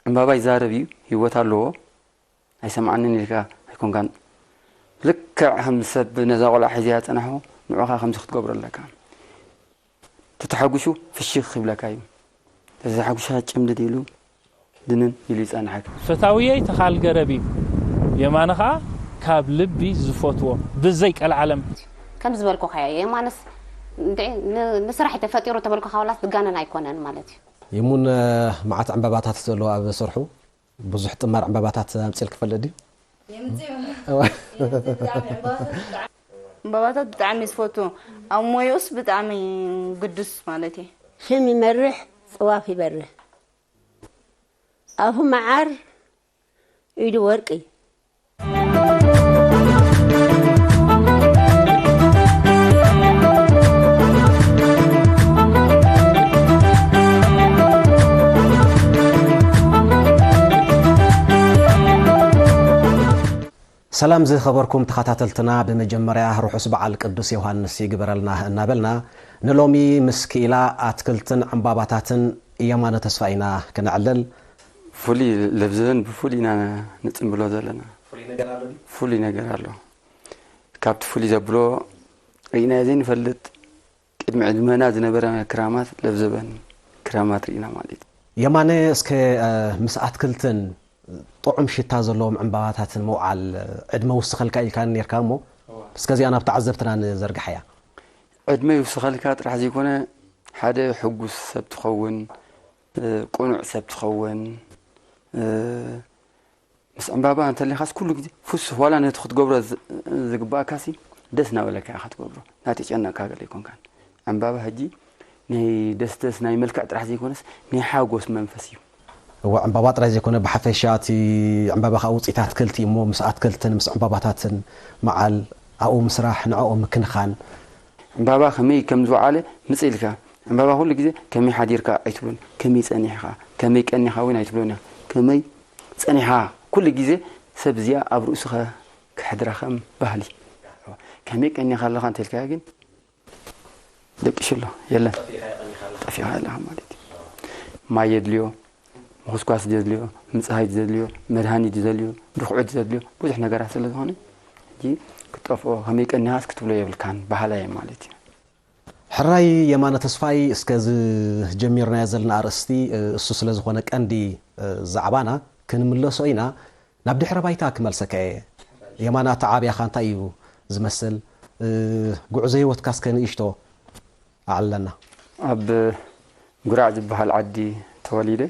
ዕምባባ ይዛረብ እዩ፣ ህይወት ኣለዎ፣ ኣይሰምዓንን ኢልካ ኣይኮንካን። ልክዕ ከም ሰብ ነዛ ቆልዓ ሒዝያ ዝጸናሕኩ ንዑኻ ከምዚ ክትገብሮ ኣለካ። ተተሓጉሹ ፍሽኽ ይብለካ እዩ። ተተሓጉሻ ጭምድድ ኢሉ ድንን ኢሉ ይጸንሓካ። ፈታውየይ ተኻል ገረብ እዩ። የማነ ኸኣ ካብ ልቢ ዝፈትዎ ብዘይ ቀልዓለም። ከም ዝበልኩኻ እየ። የማነስ እንድዒ ን-፣ ንስራሕ እዩ ተፈጢሩ ተበልኩኻ ዋላስ ዝጋነን ኣይኮነን ማለት እዩ። ይሙን፣ እ፣ መዓት ዕምባባታት ዘለዎ ኣብ ስርሑ ብዙሕ ጥማር ዕምባባታት ኣምጺእልኪ ይፈልጥ ድዩ? እዋ። ዕምባባታት ብጣዕሚ ዝፈቱ፣ ኣብ ሞያኡስ ብጣዕሚ ግዱስ ማለት እዩ። ሽም ይመርሕ፣ ጽዋፍ ይበርህ። ኣፉ መዓር፣ ኢዱ ወርቂ። ሰላም ዝኸበርኩም ተኸታተልትና፣ ብመጀመርያ ርሑስ በዓል ቅዱስ ዮሃንስ ይግበረልና እናበልና፣ ንሎሚ ምስ ክኢላ ኣትክልትን ዕምባባታትን የማነ ተስፋ ኢና ክነዕልል። ፍሉይ ለብዘበን ብፍሉይ ኢና ንጽምብሎ ዘለና። ፍሉይ ነገር ኣሎ ድዩ? ፍሉይ ነገር ኣሎ። ካብቲ ፍሉይ ዘብሎ ርኢናዮ ዘይንፈልጥ፣ ቅድሚ ዕድመና ዝነበረ ክራማት ለብዘበን ክራማት ርኢና ማለት እዩ። የማነ፣ እስከ፣ እ፣ ምስ ኣትክልትን ጥዑም ሽታ ዘለዎም ዕምባባታትን ምውዓል ዕድመ ይውስኸልካ ኢልካ ነርካ እሞ፣ እዋ። እስከ እዚኣ ናብ ተዓዘብትና ንዘርግሓያ። ዕድመ ይውስኸልካ ጥራሕ ዘይኮነ፣ ሓደ ሕጉስ ሰብ ትኸውን፣ እ፣ ቅኑዕ ሰብ ትኸውን፣ እ፣ ምስ ዕምባባ እንተሊኻስ ኩሉ ግዜ ፍሱህ፣ ዋላ ነቲ ክትገብሮ ዝ-፣ ዝግባእካሲ ደስ እናበለካ ኢኻ ትገብሮ። እናተጨነቕካ ገለ ኣይኮንካን። ዕምባባ ሕጂ ናይ ደስደስ ናይ መልክዕ ጥራሕ ዘይኮነስ ናይ ሓጎስ መንፈስ እዩ። እወ፣ ዕምባባ ጥራይ ዘይኮነ ብሓፈሻ እቲ ዕምባባ ከዓ ውፅኢት ኣትክልቲ እዩ እሞ ምስ ኣትክልትን ምስ ዕምባባታትን መዓል ኣብኡ ምስራሕ ንዕኦም ምክንኻን። ዕምባባ ከመይ ከም ዝወዓለ ምጽእ ኢልካ፣ ዕምባባ ኩሉ ግዜ ከመይ ሓዲርካ ኣይትብሎን፣ ከመይ ጸኒሕካ፣ ከመይ ቀኒኻ እውን ኣይትብሎን ኢኻ። ከመይ ጸኒሓ ኩሉ ግዜ ሰብ እዚኣ ኣብ ርእሱ ከ-፣ ከሕድራ ከም ባህሊ። ከመይ ቀኒኻ ኣለኻ እንተ ኢልካዮ ግን ደቂሱ ኣሎ፣ የለን። ጠፊእካ ኣለኻ ማለት እዩ። ማይ የድልዮ፣ ምኹስኳስ ዘድልዮ፣ ምጽሃይ ዘድልዮ፣ መድሃኒት ዘድልዮ፣ ድኹዒት ዘድልዮ፣ ብዙሕ ነገራት ስለ ዝኾነ፣ ሕጂ ክትጠፍኦ፣ ከመይ ቀኒኻስ ክትብሎ የብልካን፣ ባህላ እየ ማለት እዩ። ሕራይ የማነ ተስፋይ፣ እስከ እዚ ጀሚርናዮ ዘለና ኣርእስቲ፣ እ፣ እሱ ስለ ዝኾነ ቀንዲ፣ እ፣ ዛዕባና ክንምለሶ ኢና። ናብ ድሕረ ባይታ ክመልሰካ እየ። የማነ፣ ኣተዓብያኻ እንታይ እዩ ዝመስል? እ፣ ጉዕዞ ህይወትካ እስከ ንእሽቶ ኣዕልለና። ኣብ ጉራዕ ዝበሃል ዓዲ ተወሊደ።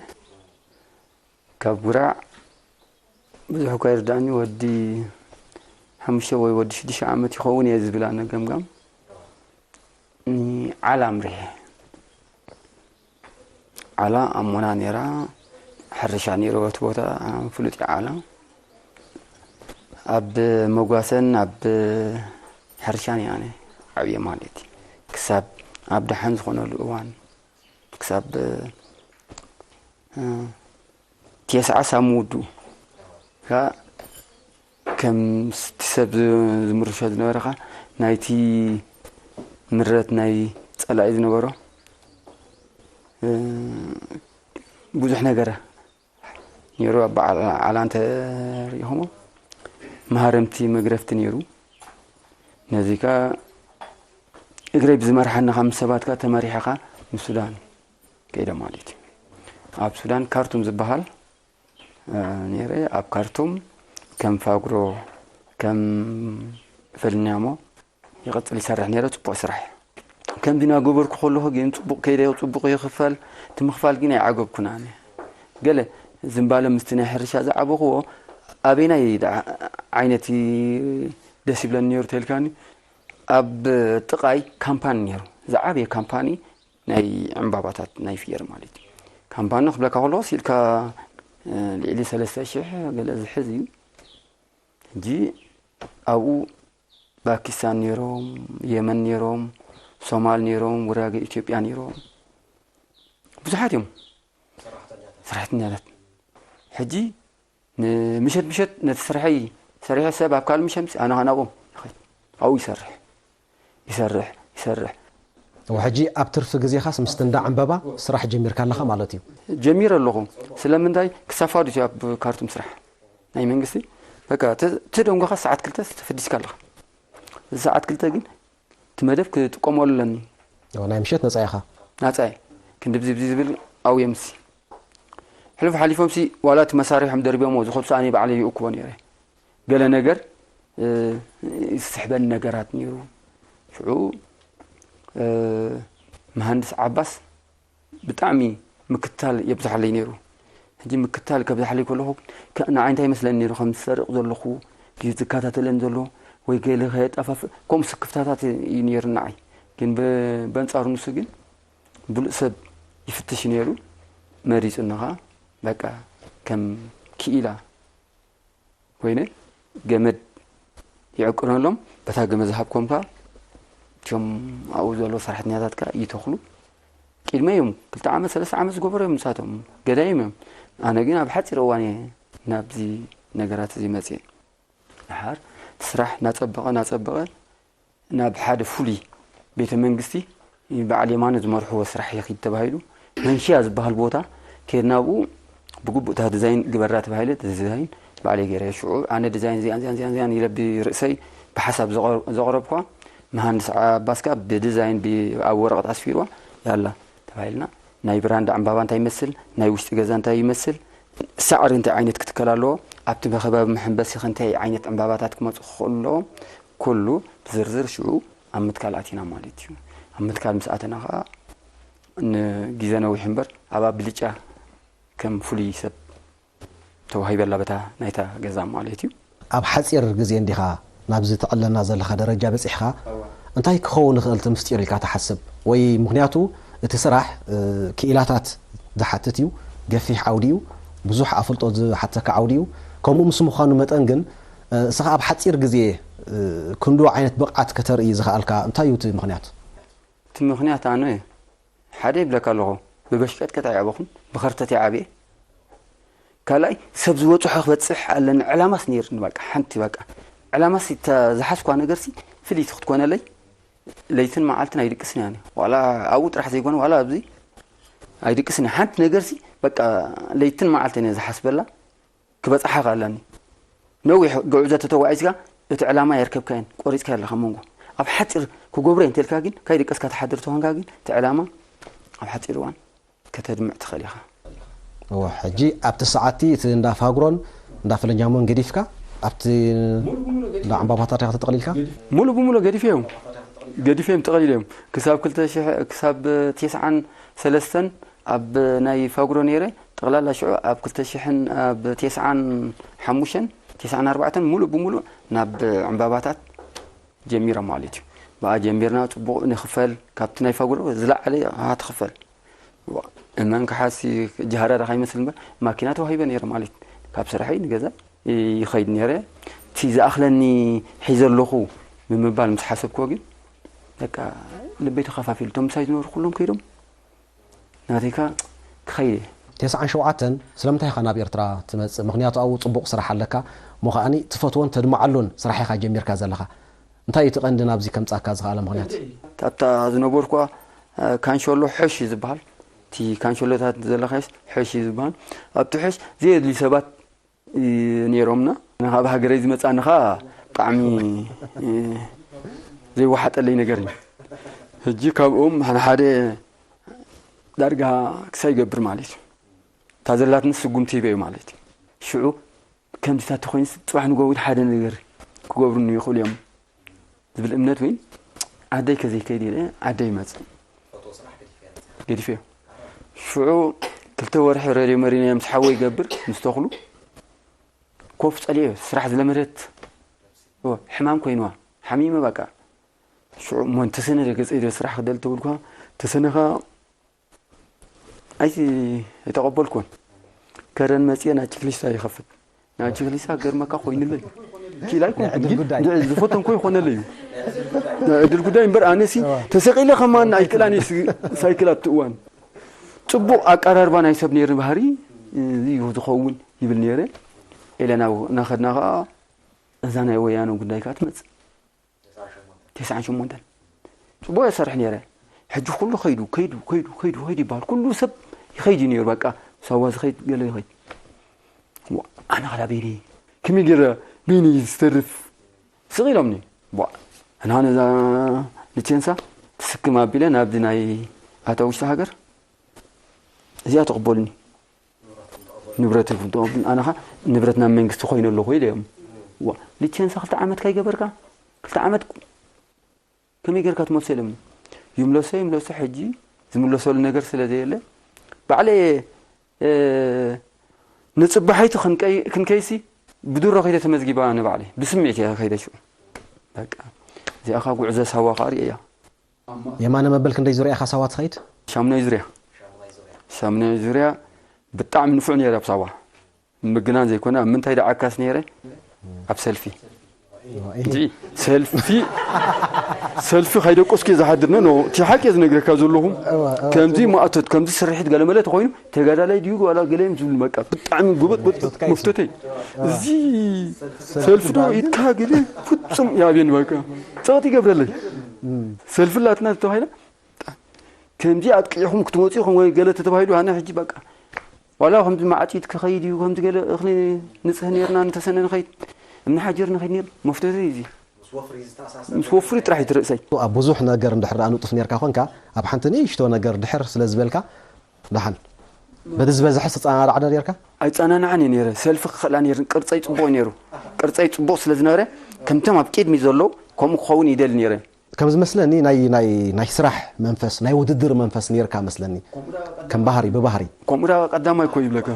ካብ ጉራዕ ብዙሕ እኳ ይርዳእኒ፣ ወዲ ሓሙሽተ ወይ ወዲ ሽዱሽተ ዓመት ይኸውን እየ ዝብል ኣነ ገምጋም። ንዓላ ኣምሪሐ። ዓላ ኣሞና ነይራ፣ ሕርሻ ነይሩ እቲ ቦታ፣ ፍሉጥ እዩ ዓላ። ኣብ መጓሰን ኣብ ሕርሻን እየ ኣነ ዓብየ ማለት እዩ። ክሳብ ኣብ ደሓን ዝኾነሉ እዋን፣ ክሳብ፣ እ፣ ቴስዓ ሳብ ምውድኡ ከኣ ከም ስ-፣ እቲ ሰብ ዝ-፣ ዝምርሾ ዝነበረ ከኣ ናይቲ ምረት ናይ ጸላኢ ዝነበሮ፣ እ፣ ብዙሕ ነገር ነይሩ። ኣብ በዓል ዓላ እንተ ርኢኹሞ መሃረምቲ መግረፍቲ ነይሩ። ነዚ ከኣ እግረይ ብዝመርሓኒ ካብ ምስ ሰባት ከኣ ተመሪሐ ከኣ ንሱዳን ከይደ ማለት እዩ። ኣብ ሱዳን ካርቱም ዝበሃል እ፣ ነይረ። ኣብ ካርቱም ከም ፋግሮ፣ ከም ፈልንያሞ ይቕጽል ይሰርሕ ነይረ። ጽቡቕ ስራሕ። ከምዚ እናገበርኩ ከለኹ ግን ጽቡቕ ከይደ፣ ጽቡቕ ይኽፈል። እቲ ምኽፋል ግን ኣይዓገብኩን ኣነ። ገለ ዝምባለ ምስቲ ናይ ሕርሻ ዝዓበኽዎ ኣበይናይ ደኣ ዓይነት ደስ ይብለኒ ነይሩ ተልካኒ፣ ኣብ ጥቓይ ካምፓኒ ነይሩ። ዝዓበየ ካምፓኒ ናይ ዕምባባታት ናይ ፍየር ማለት እዩ። ካምፓኒ ክብለካ ከለኹ ስኢልካ፣ እ፣ ልዕሊ ሰለስተ ሽሕ ገለ ዝሕዝ እዩ። ሕጂ ኣብኡ ፓኪስታን ነይሮም፣ የመን ነይሮም፣ ሶማል ነይሮም፣ ውራገ ኢትዮጵያ ነይሮም። ብዙሓት እዮም ሰራሕተኛታት። ሕጂ ንምሸት ምሸት ነቲ ስርሐይ ሰሪሐ ሰብ ኣብ ካልእ ምሸት ኣነ ኸኣ ናብኦም ይኸይድ። ኣብኡ ይሰርሕ፣ ይሰርሕ፣ ይሰርሕ። ሕጂ ኣብ ትርፊ ግዜኻስ ምስቲ እንዳ ዕምበባ ስራሕ ጀሚርካ ኣለኻ ማለት እዩ? ጀሚረ ኣለኹ። ስለምንታይ ክሳፋዱ እዩ ኣብ ካርቱም ስራሕ ናይ መንግስቲ። በቃ ትደንጎኻ ሰዓት ክልተ ተፈዲስካ ኣለኻ። እዚ ሰዓት ክልተ ግን እቲ መደብ ክጥቀመሉ ኣለኒ። ናይ ምሸት ነፃ ኢኻ? ናፃ እየ። ክንዲ ብዚ ብዚ ዝብል ኣውየምሲ ሕሉፍ ሓሊፎምሲ ዋላ እቲ መሳሪሖም ደርቢዮሞ ዝኸዱ ኣነ ባዕለይ ይእክቦ ነይረ። ገለ ነገር ዝስሕበኒ ነገራት ነይሩ። ሽዑ መሃንድስ ዓባስ ብጣዕሚ ምክትታል የብዝሓለይ ነይሩ። ሕጂ ምክትታል ከብዝሓለይ ከለኹ ንዓይ እንታይ ይመስለኒ ነይሩ፣ ከም ዝሰርቕ ዘለኹ ድዩ ዝከታተለኒ ዘሎ ወይ ገለ ከየጠፋፍእ፣ ከምኡ ስክፍታታት እዩ ነይሩ ንዓይ። ግን በንጻሩ ንሱ ግን ብሉእ ሰብ ይፍትሽ ነይሩ። መሪጹኒ ኸኣ በቃ ከም ክኢላ ኮይነ ገመድ ይዕቅነሎም። በታ ገመድ ዝሃብኮም ከኣ እቶም ኣብኡ ዘለዉ ሰራሕተኛታት ከኣ ይተኽሉ። ቅድመይ እዮም፣ ክልተ ዓመት ሰለስተ ዓመት ዝገበሩ እዮም ንሳቶም፣ ገዳይም እዮም። ኣነ ግን ኣብ ሓጺር እዋን እየ ናብዚ ነገራት እዚ መጽየ። ድሓር እቲ ስራሕ እናጸበቐ እናጸበቐ ናብ ሓደ ፍሉይ ቤተ መንግስቲ በዓል የማነ ዝመርሕዎ ስራሕ ይኺድ ተባሂሉ መንሽያ ዝበሃል ቦታ ከድና ኣብኡ ብግቡእ እታ ዲዛይን ግበራ ተባሂለ ዲዛይን ባዕለይ ገይረ ሽዑ ኣነ ዲዛይን እዚኣን እዚኣን እዚኣን እዚኣን ኢለ ብርእሰይ ብሓሳብ ዘቕረብኳ መሃንድስ ዓባስካ ብዲዛይን ኣብ ወረቐት ኣስፊርዋ ያላ ተባሂልና ናይ ብራንዳ ዕምባባ እንታይ ይመስል ናይ ውሽጢ ገዛ እንታይ ይመስል ሳዕሪ እንታይ ዓይነት ክትከል ኣለዎ ኣብቲ መኸባቢ መሐንበሲ እንታይ ዓይነት ዕምባባታት ክመፁ ክኽእሉ ኣለዎም ኩሉ ብዝርዝር ሽዑ ኣብ ምትካል ኣቲና ማለት እዩ። ኣብ ምትካል ምስ ኣተና ከዓ ንጊዘ ነዊሑ እምበር ኣብ ኣብልጫ ከም ፍሉይ ሰብ ተዋሂበላ በታ ናይታ ገዛ ማለት እዩ። ኣብ ሓፂር ግዜ እንዲኻ ናብዚ ትዕለና ዘለኻ ደረጃ በፂሕኻ እንታይ ክኸውን ይኽእል እቲ ምስጢር ኢልካ ትሓስብ? ወይ ምኽንያቱ እቲ ስራሕ ክኢላታት ዝሓትት እዩ፣ ገፊሕ ዓውዲ እዩ፣ ብዙሕ ኣፍልጦ ዝሓተካ ዓውዲ እዩ። ከምኡ ምስ ምዃኑ መጠን ግን እስኻ ኣብ ሓፂር ግዜ ክንዱ ዓይነት ብቕዓት ከተርኢ ዝኸኣልካ እንታይ እዩ እቲ ምኽንያት? እቲ ምኽንያት ኣነ ሓደ ይብለካ ኣለኹ፣ ብበሽቀጥቀጥ ኣይዓበኹን፣ ብኸርተት ይዓብየ። ካልኣይ ሰብ ዝበፅሖ ክበፅሕ ኣለኒ ዕላማስ ነይርኒ፣ በቃ ሓንቲ በቃ ዕላማስ ዝሓዝኳ ነገርሲ ፍልይቲ ክትኮነለይ ለይትን መዓልትን ኣይድቅስን እያ። ዋላ ኣብኡ ጥራሕ ዘይኮነ ዋላ ኣብዚ ኣይድቅስን እያ። ሓንቲ ነገርሲ በቃ ለይትን መዓልትን እየ ዝሓስበላ። ክበጽሓ ከኣላኒ ነዊሕ ጉዕዞ ተተጓዒዝካ እቲ ዕላማ የርከብካየን ቆሪጽካ ኣለኻ መንጎ ኣብ ሓጺር ክገብሮ እንተልካ ግን ካይደቀስካ ትሓድር ተኾንካ ግን እቲ ዕላማ ኣብ ሓጺር እዋን ከተድምዕ ትኽእል ኢኻ። እወ ሕጂ ኣብቲ ሰዓቲ እቲ እንዳ ፋግሮን እንዳ ፈለኛሞን ገዲፍካ ኣብቲ እንዳ ዕምባባታት ኢኻ ተጠቕሊልካ? ሙሉ ብሙሉ ገዲፈዮም ገዲፈዮም ተቐሊሎም ክሳብ ክልተ ሽሕ ክሳብ ተስዓን ሰለስተን ኣብ ናይ ፋጉሮ ነይረ ጠቕላላ ሽዑ ኣብ ክልተ ሽሕን ኣብ ተስዓን ሓሙሽተን ተስዓን ኣርባዕተን ሙሉእ ብሙሉእ ናብ ዕምባባታት ጀሚረ ማለት እዩ። ብኣ ጀሚርና ፅቡቕ ንኽፈል ካብቲ ናይ ፋጉሮ ዝለዓለ ኣሃ ትኽፈል። እመን ክሓሲ ጃህራዳ ካይመስል እምበር ማኪና ተዋሂበ ነይረ ማለት ካብ ስራሐይ ንገዛ ይኸይድ ነይረ። እቲ ዝኣኽለኒ ሒዘ ኣለኹ ብምባል ምስ ሓሰብክዎ ግን በቃ ልበይ ተኸፋፊሉ። እቶም ምሳይ ዝነበሩ ኩሎም ከይዶም ናተይካ ክኸይድ እየ። ተስዓን ሸውዓተን ስለምንታይ ኢኻ ናብ ኤርትራ ትመጽእ? ምኽንያቱ ኣብኡ ጽቡቕ ስራሕ ኣለካ እሞ ከኣኒ ትፈትዎን ተድምዓሉን ስራሕ ኢኻ ጀሚርካ ዘለኻ። እንታይ እዩ እቲ ቀንዲ ናብዚ ከምጻካ ዝኸኣለ ምኽንያት? ኣብታ ዝነበርኩዋ ካንሸሎ ሕሽ እዩ ዝበሃል። እቲ ካንሸሎታት ዘለኻዮስ ሕሽ እዩ ዝበሃል። ኣብቲ ሕሽ ዘየድልዩ ሰባት ነይሮምና። ንካብ ሃገረይ ዝመፃኒ ከዓ ብጣዕሚ ዘይወሓጠለይ ነገር እዩ። ሕጂ ካብኦም ሓደ ዳርጋ ክሳይ ይገብር ማለት እዩ። እታ ዘላትኒ ስጉምቲ ሂበ እዩ ማለት እዩ። ሽዑ ከምዚታት ተኮይኑ ፅባሕ ንጎዊት ሓደ ነገር ክገብሩኒ ይኽእሉ እዮም ዝብል እምነት ወይ ዓደይ ከዘይከይድ ኢለ ዓደይ ይመፅእ ገዲፈዮ። ሽዑ ክልተ ወርሒ ሬድዮ መሪና ምስ ሓወይ ይገብር ምስ ተኽሉ ኮፍ ፀሊኦ ስራሕ ዝለመደት ሕማም ኮይንዋ ሓሚመ በቃ ሽዑ እሞ እንተሰነ ዶ ገፀይ ዶ ስራሕ ክደል ተብልኳ ተሰነኻ ኣይ ኣይተቐበልኩን። ከረን መፅየ ናይ ችክሊስታ ይኸፍት ናይ ችክሊስታ ገርመካ ኮይኑለይ ኪላይ ኮንኩ ዝፈተንኮ ይኾነለይ እዩ። ናይ ዕድል ጉዳይ እምበር ኣነሲ ተሰቂለ ከማን ኣይክእላን እየ። ሳይክል ኣብቲ እዋን ፅቡቕ ኣቀራርባ ናይ ሰብ ነይርኒ ባህሪ እዚ እዩ ዝኸውን ይብል ነይረ። ኢለ ናብ እናኸድና ከዓ እዛ ናይ ወያነ ጉዳይ ከዓ ትመፅእ። ተስዓን ሸሞንተን ፅቡቕ እየ ዝሰርሕ ነይረ። ሕጂ ኩሉ ከይዱ ከይዱ ከይዱ ከይዱ ከይዱ ይበሃል። ኩሉ ሰብ ይኸይድ እዩ ነይሩ። በቃ ሳዋ ዝኸይድ ገለ ይኸይድ። ዋ፣ ኣነ ኸዳ በይነይ ከመይ ገይረ በይነይ ዝተርፍ ስቕ ኢሎምኒ። ቧ፣ እና ነዛ ልቼንሳ ትስክም ኣቢለ ናብዚ ናይ ኣታ ውሽጢ ሃገር እዚኣ ተቕበሉኒ። ንብረት ኣነኻ ንብረት ናብ መንግስቲ ኮይኑ ኣለኹ ኢለ እዮም። ዋ፣ ልቼንሳ ክልተ ዓመት ካይገበርካ ክልተ ዓመት ከመይ ጌርካ ትመልሶ ኢሎምኒ። ይምለሶ ይምለሶ ሕጂ ዝምለሰሉ ነገር ስለ ዘየለ ባዕለ ንጽባሐይቲ ክንከይሲ ብድሮ ከይደ ተመዝጊባ ንባዕለ ብስምዒት እያ ከይደ ሽዑ። በቃ እዚኣኻ ጉዕዞ ሳዋ ኸኣ ርእያ። የማነ መበል ክንደይ ዙርያ ኢኻ ሳዋ ትኸይድ? ሻሙናይ ዙርያ። ሻሙናይ ዙርያ ብጣዕሚ ንፉዕ ነይረ ኣብ ሳዋ። ምግናን ዘይኮነ ኣብ ምንታይ ደዓካስ ነይረ? ኣብ ሰልፊ። እንጂ ሰልፊ ሰልፊ ካይደቆስኩ ዝሓድር ነው። እቲ ሓቂ ዝነግረካ ዘለኹ ከምዚ ማእቶት ከምዚ ስርሒት ገለመለ ተኮይኑ ተጋዳላይ ድዩ ዋላ ገለ እዮም ዝብሉ በቃ ብጣዕሚ ጉበጥ በጥ መፍቶተይ እዚ ሰልፊ ዶ ኢድካ ገለ ፍጹም ያብየን በቃ ጸቕጥ ይገብረለይ ሰልፊ ላትና ተባሂላ ከምዚ ኣጥቂዕኹም ክትመፁ ኢኹም ወይ ገለ ተተባሂሉ ኣነ ሕጂ በቃ ዋላ ከምዚ ማዕፂት ክኸይድ እዩ ከምዚ ገለ እኽሊ ንፅህ ነርና እንተሰነ ንኸይድ እምኒ ሓጀር ንኸይድ ነር መፍተቱ እዩ እዚ ምስ ወፍሪ ጥራሕ እዩ ትርእሰይ ኣብ ብዙሕ ነገር እንድሕር ደኣ ንጡፍ ነርካ ኮንካ ኣብ ሓንቲ ንእሽቶ ነገር ድሕር ስለ ዝበልካ ደሓን በቲ ዝበዝሐ ስፃናናዕ ዶ ነርካ ኣይፃናናዕን እዩ ነረ ሰልፊ ክኽእላ ነር ቅርፀይ ፅቡቅ ነሩ ቅርፀይ ፅቡቅ ስለ ዝነበረ ከምቶም ኣብ ቅድሚ ዘለዉ ከምኡ ክኸውን ይደሊ ነረ ከም ዝመስለኒ ናይ ናይ ናይ ስራሕ መንፈስ ናይ ውድድር መንፈስ ነርካ መስለኒ ከም ባህሪ ብባህሪ ከምኡ ዳ ቀዳማይ እኮ ይብለካ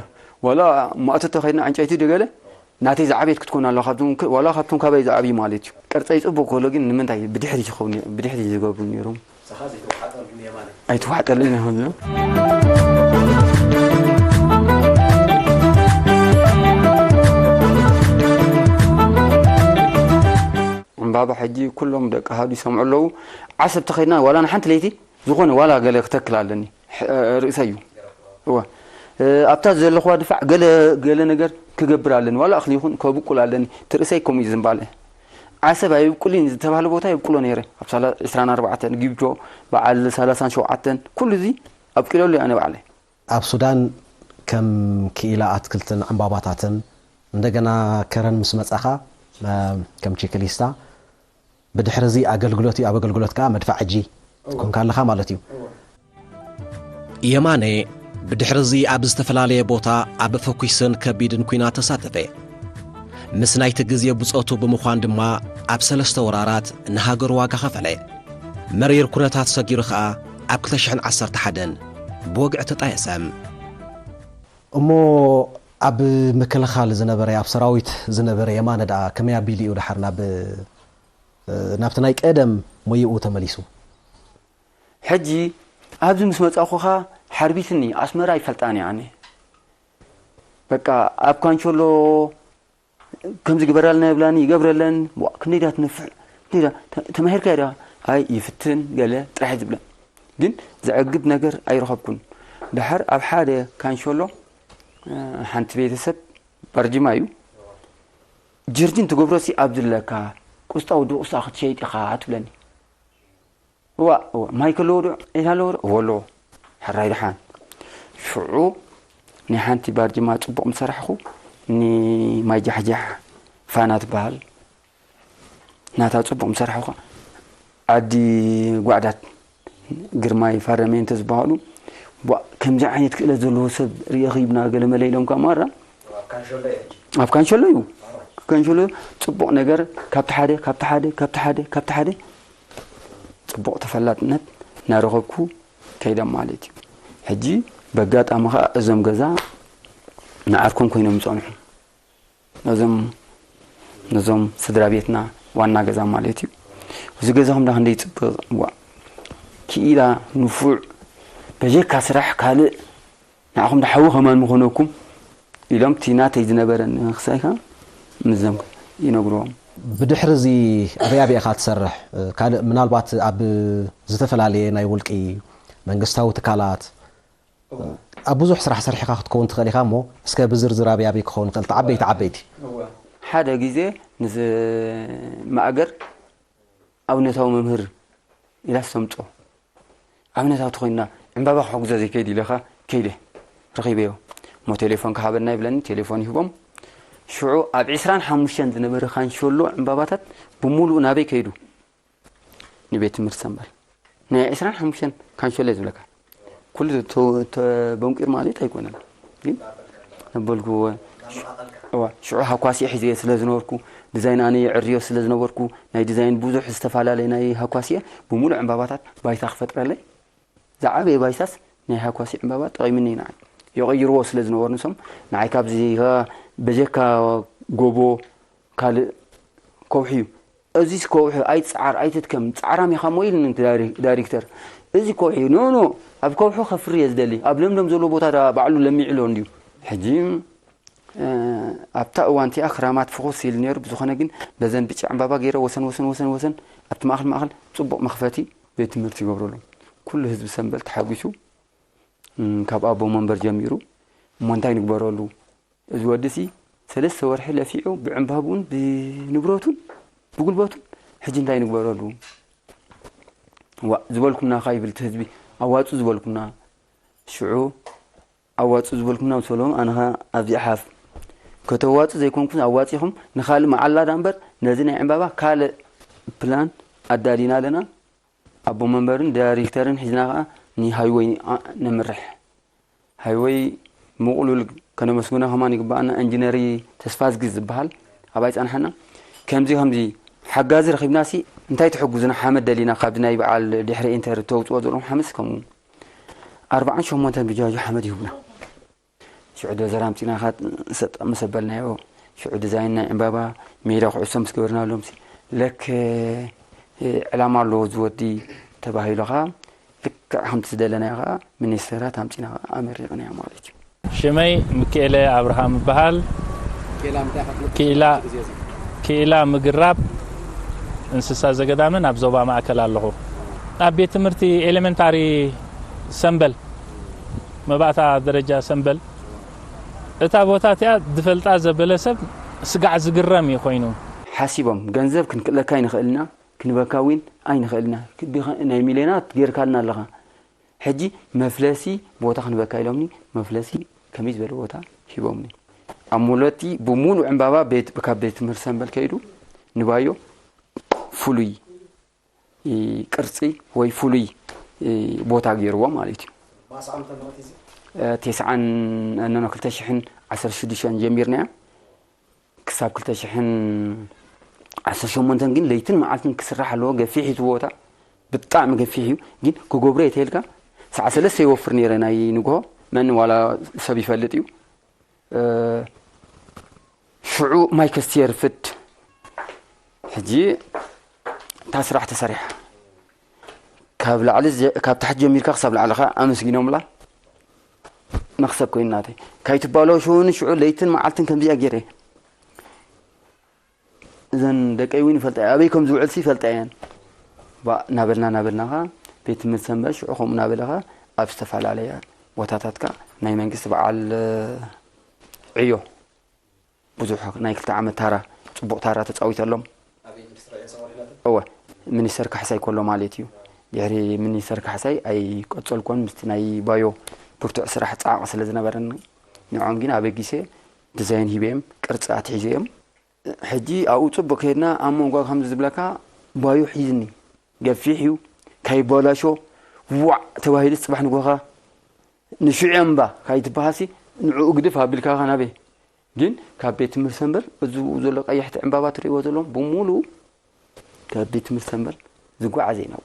ዋላ ማእቶ ተኸድና ዕንጨይቲ ድገለ ናተይ ዝዓበየት ክትኮን ኣለዋ ካብቶም ዋላ ካብቶም ካባይ ዝዓብዩ ማለት እዩ ቅርፀይ ፅቡቅ ከሎ ግን ንምንታይ ብድሕሪ ይኸውን ብድሕሪ ዝገብሩ ነይሮም ኣይትዋሕጠለይ ናይ ሆዚያ ዕምባባ ሕጂ ኩሎም ደቂ ሃዱ ይሰምዑ ኣለዉ ዓሰብ ተኸድና ዋላ ንሓንቲ ለይቲ ዝኾነ ዋላ ገለ ክተክል ኣለኒ ርእሰይ እዩ እወ ኣብታ ዘለኹዋ ድፋዕ ገለ ገለ ነገር ክገብር ኣለኒ ዋላ እኽሊ ይኹን ከብቁል ኣለኒ ትርእሰይ ከምኡ እዩ ዝምባለ ዓሰብ ኣይብቁልን ዝተባህለ ቦታ የብቁሎ ነይረ ኣብ ዕስራን ኣርባዕተን ጊብጆ በዓል ሰላሳን ሸውዓተን ኩሉ እዚ ኣብቂለሉ ኣነ ባዕለይ ኣብ ሱዳን ከም ክኢላ ኣትክልትን ዕምባባታትን እንደገና ከረን ምስ መጻኻ ከም ቼክሊስታ ብድሕሪ እዚ ኣገልግሎት እዩ ኣብ ኣገልግሎት ከዓ መድፋዕ ሕጂ ትኮንካ ኣለኻ ማለት እዩ የማነ ብድሕሪ እዚ ኣብ ዝተፈላለየ ቦታ ኣብ ፈኲስን ከቢድን ኲናት ተሳተፈ ምስ ናይቲ ግዜ ብጾቱ ብምዃን ድማ ኣብ ሰለስተ ወራራት ንሃገሩ ዋጋ ኸፈለ መሪር ኩነታት ሰጊሩ ኸኣ ኣብ ክልተ ሽሕን ዓሰርተ ሓደን ብወግዒ ተጣየሰ እሞ ኣብ ምክልኻል ዝነበረ ኣብ ሰራዊት ዝነበረ የማነ ደኣ ከመይ ኣቢሉ እዩ ደሓር ናብ ናብቲ ናይ ቀደም ሞይኡ ተመሊሱ ሕጂ ኣብዚ ምስ መጻኹኻ ሓርቢትኒ ኣስመራ ይፈልጣን እየ ኣነ በቃ ኣብ ካንሸሎ ከምዚ ግበራልና ይብላኒ ይገብረለን ዋ ክንደይ ዳ ትነፍዕ ክንደይ ዳ ተ- ተማሂርካ ዳ ኣይ ይፍትን ገለ ጥራሕ እዩ ዝብለን ግን ዘዕግብ ነገር ኣይረኸብኩን ድሓር ኣብ ሓደ ካንሸሎ እ፣ ሓንቲ ቤተሰብ ባርጅማ እዩ ጀርጅን ትገብሮሲ ኣብ ዝለካ ቁስጣ ወዲ ቁስጣ ክትሸይጥ ኢኻ ትብለኒ እዋ እዋ ማይ ከለዎ ዶ ዒላ ኣለዎ ዶ እዎ ኣለዎ ሕራይ ደሓን ሽዑ ናይ ሓንቲ ባርጅማ ፅቡቕ ምሰራሕኹ ንማይ ጃሕጃሕ ፋና ትበሃል ናታ ፅቡቕ ምሰራሕኹ ዓዲ ጓዕዳት ግርማይ ፋረሜንተ ዝበሃሉ ቧእ ከምዚ ዓይነት ክእለት ዘለዎ ሰብ ርእኺ ብና ገለመለ ኢሎም ከዓ ማራ ኣብ ካንሸሎ እዩ ካንሸሎ እዩ ጽቡቕ ነገር ካብቲ ሓደ ካብቲ ሓደ ካብቲ ሓደ ካብቲ ሓደ ጽቡቕ ተፈላጥነት እናረኸብኩ ከይደ ማለት እዩ ሕጂ በጋጣሚ ከዓ እዞም ገዛ ንዓርኮም ኮይኖም ዝፀንሑ ነዞም ነዞም ስድራ ቤትና ዋና ገዛ ማለት እዩ እዚ ገዛኹም ዳ ክንደይ ይፅብቕ ዋ ክኢላ ንፉዕ በጀካ ስራሕ ካልእ ንዓኹም ዳ ሓዊ ከማን ምኾነኩም ኢሎም እቲ ናተይ ዝነበረ ንክሳይካ ምዘም ይነግርዎም ብድሕሪ እዚ ኣበይ ኣበይ ኢኻ ትሰርሕ ካልእ ምናልባት ኣብ ዝተፈላለየ ናይ ውልቂ መንግስታዊ ትካላት ኣብ ብዙሕ ስራሕ ሰሪሕኻ ክትከውን ትኽእል ኢኻ እሞ እስከ ብዝርዝር ኣበይ ኣበይ ክኸውን ይኽእል ዓበይቲ ዓበይቲ ሓደ ግዜ ንዚ ማእገር ኣብነታዊ መምህር ኢላ ሰምጦ ኣብነታት ኮይና ዕምባባ ክሕግዞ ዘይከይድ ኢለኻ ከይደ ረኺበዮ። እሞ ቴሌፎን ክሃበና ይብለኒ፣ ቴሌፎን ይህቦም። ሽዑ ኣብ ዕስራን ሓሙሽተን ዝነበረ ካንሸሎ ዕምባባታት ብምሉእ ናበይ ከይዱ? ንቤት ትምህርቲ ሰምበል። ናይ ዕስራን ሓሙሽተን ካንሸሎ ዝብለካ ኩሉ ተበንቂር ማለት ኣይኮነን። ግን ነበልኩ ሽዑ ሃኳሲየ ሒዘ ስለ ዝነበርኩ፣ ዲዛይን ኣነ የዕርዮ ስለ ዝነበርኩ፣ ናይ ዲዛይን ብዙሕ ዝተፈላለየ ናይ ሃኳሲየ ብምሉእ ዕምባባታት ባይታ ክፈጥረለይ ዝዓበየ ባይሳስ ናይ ሃኳሲ ዕምባባ ጠቒምኒ ኢና። ይቕይርዎ ስለ ዝነበሩ ንሶም ንዓይ ካብዚ በጀካ ጎቦ ካልእ ከውሒ እዩ። እዚስ ከውሒ ኣይትጽዓር ኣይትድከም ጻዕራም ኢኻ ሞ ኢልኒ ዳይሬክተር። እዚ ከውሒ ኖ ኖ ኣብ ከውሒ ከፍሪ እየ ዝደሊ ኣብ ለምለም ዘሎ ቦታ ባዕሉ ለሚዕሎ እንድዩ። ሕጂ ኣብታ እዋን እቲኣ ክራማት ፍኹስ ኢሉ ነይሩ። ብዝኾነ ግን በዘን ብጫ ዕምባባ ገይረ ወሰን ወሰን ወሰን ወሰን ኣብቲ ማእኸል ማእኸል ጽቡቕ መኽፈቲ ቤት ትምህርቲ ይገብረሎም። ኩሉ ህዝቢ ሰንበል ተሓጒሱ ካብ ኣቦ መንበር ጀሚሩ እሞ እንታይ ንግበረሉ? እዚ ወዲ ሲ ሰለስተ ወርሒ ለፊዑ ብዕምባብኡን ብንብረቱን ብጉልበቱን ሕጂ እንታይ ንግበረሉ? ዋ ዝበልኩምና ካ ይብል እቲ ህዝቢ ኣዋፁ ዝበልኩምና ሽዑ ኣዋፁ ዝበልኩምና ምስ በሎም ኣነ ኸ ኣብዚኣ ሓፍ ከተዋፁ ዘይኮንኩ ኣዋፂኹም ንኻልእ መዓላ ዳ እምበር ነዚ ናይ ዕምባባ ካልእ ፕላን ኣዳሊና ኣለና። ኣቦ መንበርን ዳይሬክተርን ሒዝና ከዓ ንሃይወይ ነምርሕ። ሃይወይ ምቕሉል ከነመስግኖ ከማን ይግባኣና። ኢንጂነሪ ተስፋዝጊ ዝበሃል ኣባይ ጸንሓና ከምዚ ከምዚ ሓጋዚ ረኺብናሲ እንታይ ትሕጉዝና ሓመድ ደሊና ካብዚ ናይ በዓል ድሕሪ ኢንተር ተውፅኦ ዘለኹም ሓመስ ከምኡ ኣርባዓን ሸሞንተን ብጃጁ ሓመድ ይሁብና። ሽዑ ዶዘር ኣምፂና ኸዓ ሰጥ ምስ ኣበልናዮ ሽዑ ዲዛይን ናይ ዕምባባ ሜዳ ኩዕሶ ምስ ገበርናሎም ለከ ዕላማ ኣለዎ ዝወዲ ተባሂሉ ኸዓ ልክዕ ከምቲ ዝደለናዮ ኸዓ ሚኒስተራት ኣምፂና ኸዓ ኣመሪቕናዮ ማለት እዩ። ሽመይ ምክኤለ ኣብርሃም እበሃል። ክኢላ ምንታይ ኢኻ ትምርኮስ ክኢላ ኣብዚ ግዜ እዚ? ክኢላ ምግራብ እንስሳ ዘገዳምን ኣብ ዞባ ማእከል ኣለኹ። ኣብ ቤት ትምህርቲ ኤሌመንታሪ ሰምበል መባእታ ደረጃ ሰምበል እታ ቦታ እቲኣ ዝፈልጣ ዘበለ ሰብ ስጋዕ ዝግረም እዩ ኮይኑ። ሓሲቦም ገንዘብ ክንክእለካ ኣይንኽእል ኢና ክንበካ ዊን ኣይንኽእል ኢና ናይ ሚልዮናት ጌርካልና ኣለኻ ሕጂ መፍለሲ ቦታ ክንበካ ኢሎምኒ መፍለሲ ከመይ ዝበለ ቦታ ሂቦምኒ ኣብ ሙለቲ ብሙሉ ዕምባባ ካብ ቤት ትምህርቲ ሰንበል ከይዱ ንባዮ ፍሉይ ቅርፂ ወይ ፍሉይ ቦታ ገይርዎ ማለት እዩ። ተስዓን ነኖ ክልተ ሽሕን ዓሰርተ ሽዱሽተን ጀሚርናዮ ክሳብ ክልተ ሽሕን ዓሰርተ ሸሞንተን ግን ለይትን መዓልትን ክስራሕ ኣለዎ። ገፊሕ እዩ እቲ ቦታ ብጣዕሚ ገፊሕ እዩ። ግን ክገብሮ እየ ተይልካ ሰዓ ሰለስተ ይወፍር ነይረ ናይ ንግሆ መን ዋላ ሰብ ይፈልጥ እዩ። ሽዑ ማይ ከስትየር ፍድ ሕጂ እታ ስራሕ ተሰሪሓ ካብ ላዕሊ ካብ ታሕቲ ጀሚርካ ክሳብ ላዕሊ ከ ኣመስጊኖምላ መክሰብ ኮይኑ ናተይ ካይትባለሸውኒ ሽዑ ለይትን መዓልትን ከምዚኣ ገይረ እዘን ደቀይ እውን ይፈልጣ ኣበይ ከም ዝውዕልሲ ይፈልጣ እየን። ባእ ናበልና ናበልና ኸዓ ቤት ትምህርቲ ሰንበል ሽዑ ከምኡ ናበለ ኸዓ ኣብ ዝተፈላለያ ቦታታት ከ ናይ መንግስቲ በዓል ዕዮ ብዙሕ ናይ ክልተ ዓመት ታራ ፅቡቕ ታራ ተፃዊተሎም። እወ ሚኒስተር ካሕሳይ ከሎ ማለት እዩ። ድሕሪ ሚኒስተር ካሕሳይ ኣይቀፀልኮን ምስቲ ናይ ባዮ ብርቱዕ ስራሕ ፃዕቒ ስለ ዝነበረኒ ንዖም ግን ኣበጊሰ ዲዛይን ሂበዮም ቅርፂ ኣትሒዘዮም ሕጂ ኣብኡ ፅቡቅ ከይድና ኣብ መንጎ ከምዚ ዝብለካ ባዩ ሒዝኒ ገፊሕ እዩ ካይበላሾ ዋዕ ተባሂሉ ፅባሕ ንጎኻ ንሽዑ እምባ ካይትበሃሲ ንዕኡ ግድፍ ኣቢልካ ኻ ናበይ ግን ካብ ቤት ትምህርቲ ሰንበር እዚ ብኡ ዘሎ ቀያሕቲ ዕምባባ ትርእይዎ ዘለኹም ብምሉኡ ካብ ቤት ትምህርቲ ሰንበር ዝጓዓዝ ኢና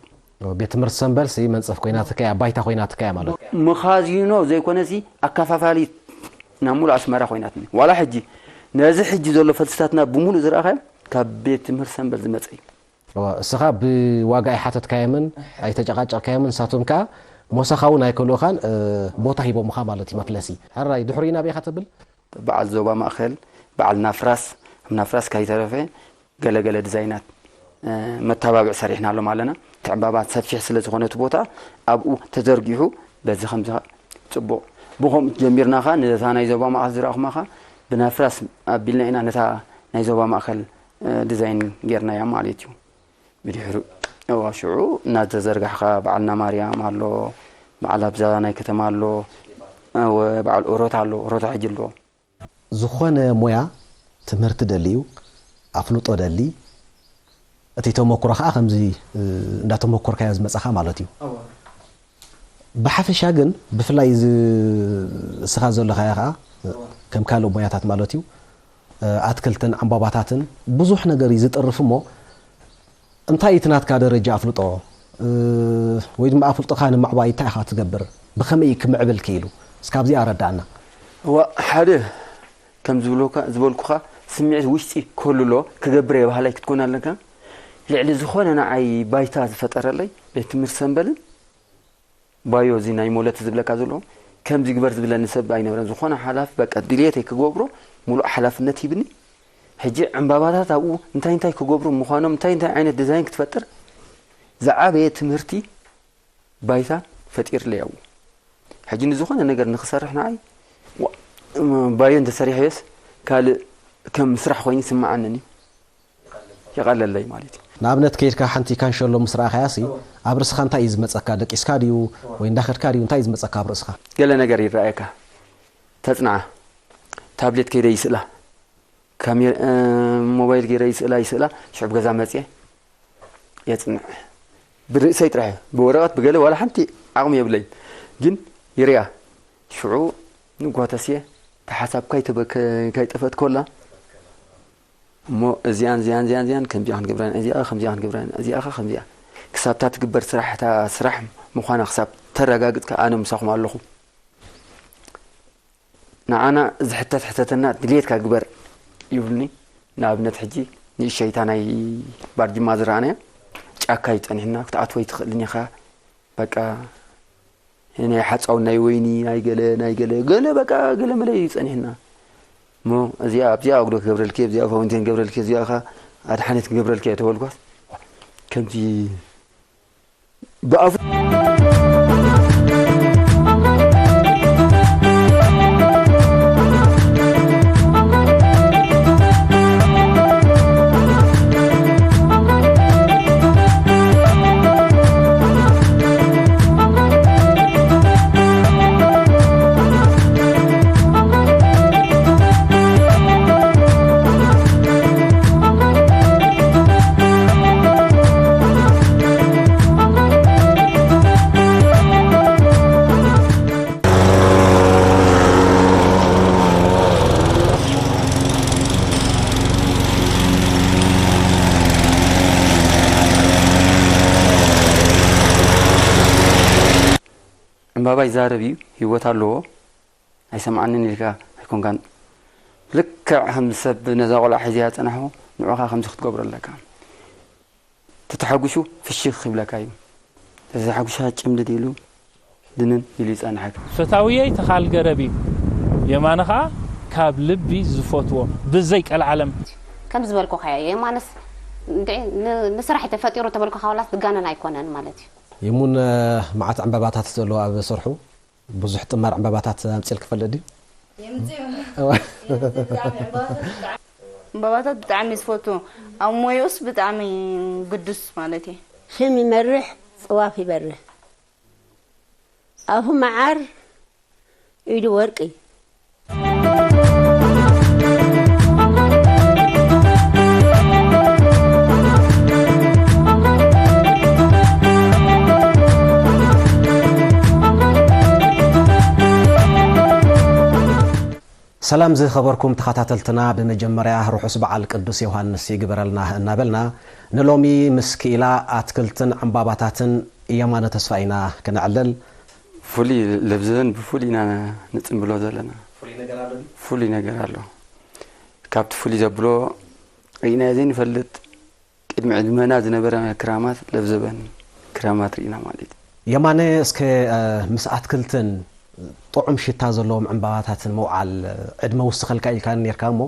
ቤት ትምህርቲ ሰንበል ሲ መንፀፍ ኮይናትካ እያ ባይታ ኮይናትካ እያ ማለት እዩ። መኻዚኖ ዘይኮነሲ ኣከፋፋሊት ናብ ሙሉእ ኣስመራ ኮይናትኒ ዋላ ሕጂ ነዚ ሕጂ ዘሎ ፈልስታትና ብሙሉእ ዝረኣኻዮ ካብ ቤት ትምህርቲ ሰንበል ዝመፀ እዩ። እዋ፣ እስኻ ብዋጋ ኣይሓተትካዮምን ኣይተጨቃጨቅካዮምን ንሳቶም ከኣ ሞሳኻ እውን ኣይከልኡኻን እ፣ ቦታ ሂቦምኻ ማለት እዩ መፍለሲ ሕራይ ድሕሪኡ ናበይ ኢኻ ተብል በዓል ዞባ ማእኸል በዓል ናፍራስ ኣብ ናፍራስ ካይተረፈ ገለገለ ዲዛይናት መተባብዕ ሰሪሕናሎም ኣለና። እቲ ዕምባባ ሰፊሕ ስለ ዝኾነ እቲ ቦታ ኣብኡ ተዘርጊሑ በዚ ከምዚ ጽቡቕ ብኸምኡ ጀሚርና ኸኣ ነታ ናይ ዞባ ማእኸል ዝረኣኹማ ኸኣ ብናፍራስ ኣቢልና ኢና ነታ ናይ ዞባ ማእኸል ዲዛይን ጌርናያ ማለት እዩ። ብድሕሩ እዋ ሽዑ እናተዘርጋሕካ በዓልና ማርያም ኣሎ፣ በዓል ኣብዛ ናይ ከተማ ኣሎ፣ እወ በዓል ኦሮታ ኣሎ፣ ኦሮታ ሕጂ ኣለዎ። ዝኾነ ሞያ ትምህርቲ ደልዩ፣ ኣፍልጦ ደሊ፣ እቲ ተመኩሮ ከዓ ከምዚ እንዳተመኮርካዮ ዝመፀኻ ማለት እዩ። ብሓፈሻ ግን ብፍላይ እዚ እስኻ ዘለኻዮ ከዓ ከም ካልእ ሞያታት ማለት እዩ ኣትክልትን ዕምባባታትን ብዙሕ ነገር እዩ ዝጥርፍ እሞ እንታይ እቲ ናትካ ደረጃ ኣፍልጦ ወይ ድማ ኣፍልጦኻ ንምዕባይ እንታይ ኢኻ ትገብር? ብኸመይ ክምዕብል ክኢሉ? እስካብዚ ኣረዳእና። እዋ ሓደ ከም ዝብሎካ ዝበልኩኻ ስምዒት ውሽጢ ከልሎ ክገብር እየ በሃላይ ክትኮን ኣለካ። ልዕሊ ዝኾነ ንዓይ ባይታ ዝፈጠረለይ ቤት ትምህርቲ ሰንበልን ባዮ እዚ ናይ ሞለት ዝብለካ ዘሎ ከምዚ ግበር ዝብለኒ ሰብ ኣይነበረን። ዝኾነ ሓላፊ በቃ ድልየተይ ክገብሮ ሙሉእ ሓላፍነት ሂብኒ። ሕጂ ዕምባባታት ኣብኡ እንታይ እንታይ ክገብሩ ምዃኖም እንታይ እንታይ ዓይነት ዲዛይን ክትፈጥር ዝዓበየ ትምህርቲ ባይታ ፈጢርለይ ኣብኡ። ሕጂ ንዝኾነ ነገር ንክሰርሕ ንዓይ ዋ- ባዮ እንተሰሪሐዮስ ካልእ ከም ስራሕ ኮይኑ ይስምዓንን እዩ። ይቐለለይ ማለት እዩ። ንኣብነት ከይድካ ሓንቲ ካንሸሎ ምስ ረኣኻያሲ ኣብ ርእስኻ እንታይ እዩ ዝመጸካ? ደቂስካ ድዩ ወይ እንዳኸድካ ድዩ እንታይ እዩ ዝመጸካ ኣብ ርእስኻ? ገለ ነገር ይረኣየካ። ተጽንዓ። ታብሌት ከይደ ይስእላ። ካሜራ ሞባይል ገይረ ይስእላ ይስእላ ሽዑብ ገዛ መጽየ የጽንዕ። ብርእሰይ ጥራሕ ብወረቐት ብገለ ዋላ ሓንቲ ዓቕሚ የብለይ ግን ይርያ ሽዑ ንጓተስየ ተሓሳብ ካይጠፈት ኮላ እሞ እዚኣን እዚኣን እዚኣን እዚኣን ከምዚኣ ክንገብረን እዚኣ ከምዚኣ ክንገብረን እዚኣ ከ ከምዚኣ ክሳብታ ትግበር ስራሕ እታ ስራሕ ምዃና ክሳብ ተረጋግጽካ ኣነ ምሳኹም ኣለኹ። ንዓና ዝሕተት ሕተተና ድልየትካ ግበር ይብሉኒ። ንኣብነት ሕጂ ንእሸይታ ናይ ባርጅማ ዝረኣናያ ጫካ እዩ ጸኒሕና ክትኣትወ ኣይትኽእልን ኢኻ በቃ ናይ ሓጻውን ናይ ወይኒ ናይ ገለ ናይ ገለ ገለ በቃ ገለ መለ እዩ ጸኒሕና እሞ እዚኣ ኣብዚኣ ኣጉዶ ክገብረልኪ ኣብዚኣ ፋውንቴን ክገብረልኪ እዚኣ ኸ ኣድሓነት ክገብረልኪ እየ ተበልኳስ ከምዚ ብኣፉ ዕምባባ ይዛረብ እዩ፣ ህይወት ኣለዎ። ኣይሰምዓንን ኢልካ ኣይኮንካን። ልክዕ ከም ሰብ ነዛ ቆልዓ ሒዘያ ዝጸናሕኩ ንዑኻ ከምዚ ክትገብሮ ኣለካ። ተተሓጉሹ ፍሽኽ ይብለካ እዩ። ተተሓጉሻ ጭምድድ ኢሉ ድንን ኢሉ ይጸንሐካ። ፈታውየይ ተኻል ገረብ እዩ። የማነ ኸኣ ካብ ልቢ ዝፈትዎ ብዘይ ቀልዓለም። ከም ዝበልኩኻ እየ። የማነስ እንድዒ ን- ንስራሕ እዩ ተፈጢሩ ተበልኩኻ ዋላስ ዝጋነን ኣይኮነን ማለት እዩ። ይሙን መዓት ዕምበባታት ዘለዎ ኣብ ስርሑ ብዙሕ ጥማር ዕምበባታት ኣምጺል ክፈልጥ ድዩ? እምባባታት ብጣዕሚ ዝፈቱ ኣብ ሞይኡስ ብጣዕሚ ግዱስ ማለት እየ። ሽም ይመርሕ ፅዋፍ ይበርህ ኣፉ መዓር ኢዱ ወርቂ። ሰላም ዝኸበርኩም ተኸታተልትና፣ ብመጀመርያ ርሑስ በዓል ቅዱስ ዮሃንስ ይግበረልና እናበልና፣ ንሎሚ ምስ ክኢላ ኣትክልትን ዕምባባታትን የማነ ተስፋ ኢና ክነዕልል። ፍሉይ ለብዘበን ብፍሉይ ኢና ንጽምብሎ ዘለና። ፍሉይ ነገር ኣሎ። ካብቲ ፍሉይ ዘብሎ ርኢናዮ ዘይንፈልጥ ቅድሚ ዕድመና ዝነበረ ክራማት ለብዘበን ክራማት ርኢና ማለት እዩ። የማነ እስከ ምስ ኣትክልትን ጥዑም ሽታ ዘለዎም ዕምባባታትን ምውዓል ዕድመ ውስኸልካ ኢልካኒ ኔርካ እሞ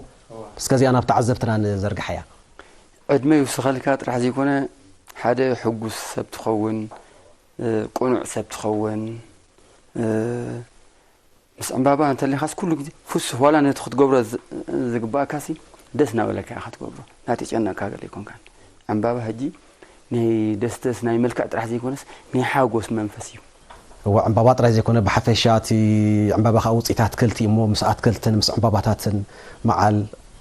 እስከ እዚኣ ናብ ተዓዘብትና ንዘርግሓያ። ዕድመ ይውስኸልካ ጥራሕ ዘይኮነ ሓደ ሕጉስ ሰብ ትኸውን፣ ቅኑዕ ሰብ ትኸውን፣ ምስ ዕምባባ እንተሊኻስ ኩሉ ግዜ ፍሱህ ዋላ ነቲ ክትገብሮ ዝግባእካሲ ደስ እናበለካ ኢኻ ትገብሮ። ናተጨነቕካ ገለ ኣይኮንካን። ዕምባባ ሕጂ ናይ ደስደስ ናይ መልክዕ ጥራሕ ዘይኮነስ ናይ ሓጎስ መንፈስ እዩ። እወ፣ ዕምባባ ጥራይ ዘይኮነ፣ ብሓፈሻ እቲ ዕምባባ ከዓ ውፅኢት ኣትክልቲ እዩ እሞ፣ ምስ ኣትክልትን ምስ ዕምባባታትን መዓል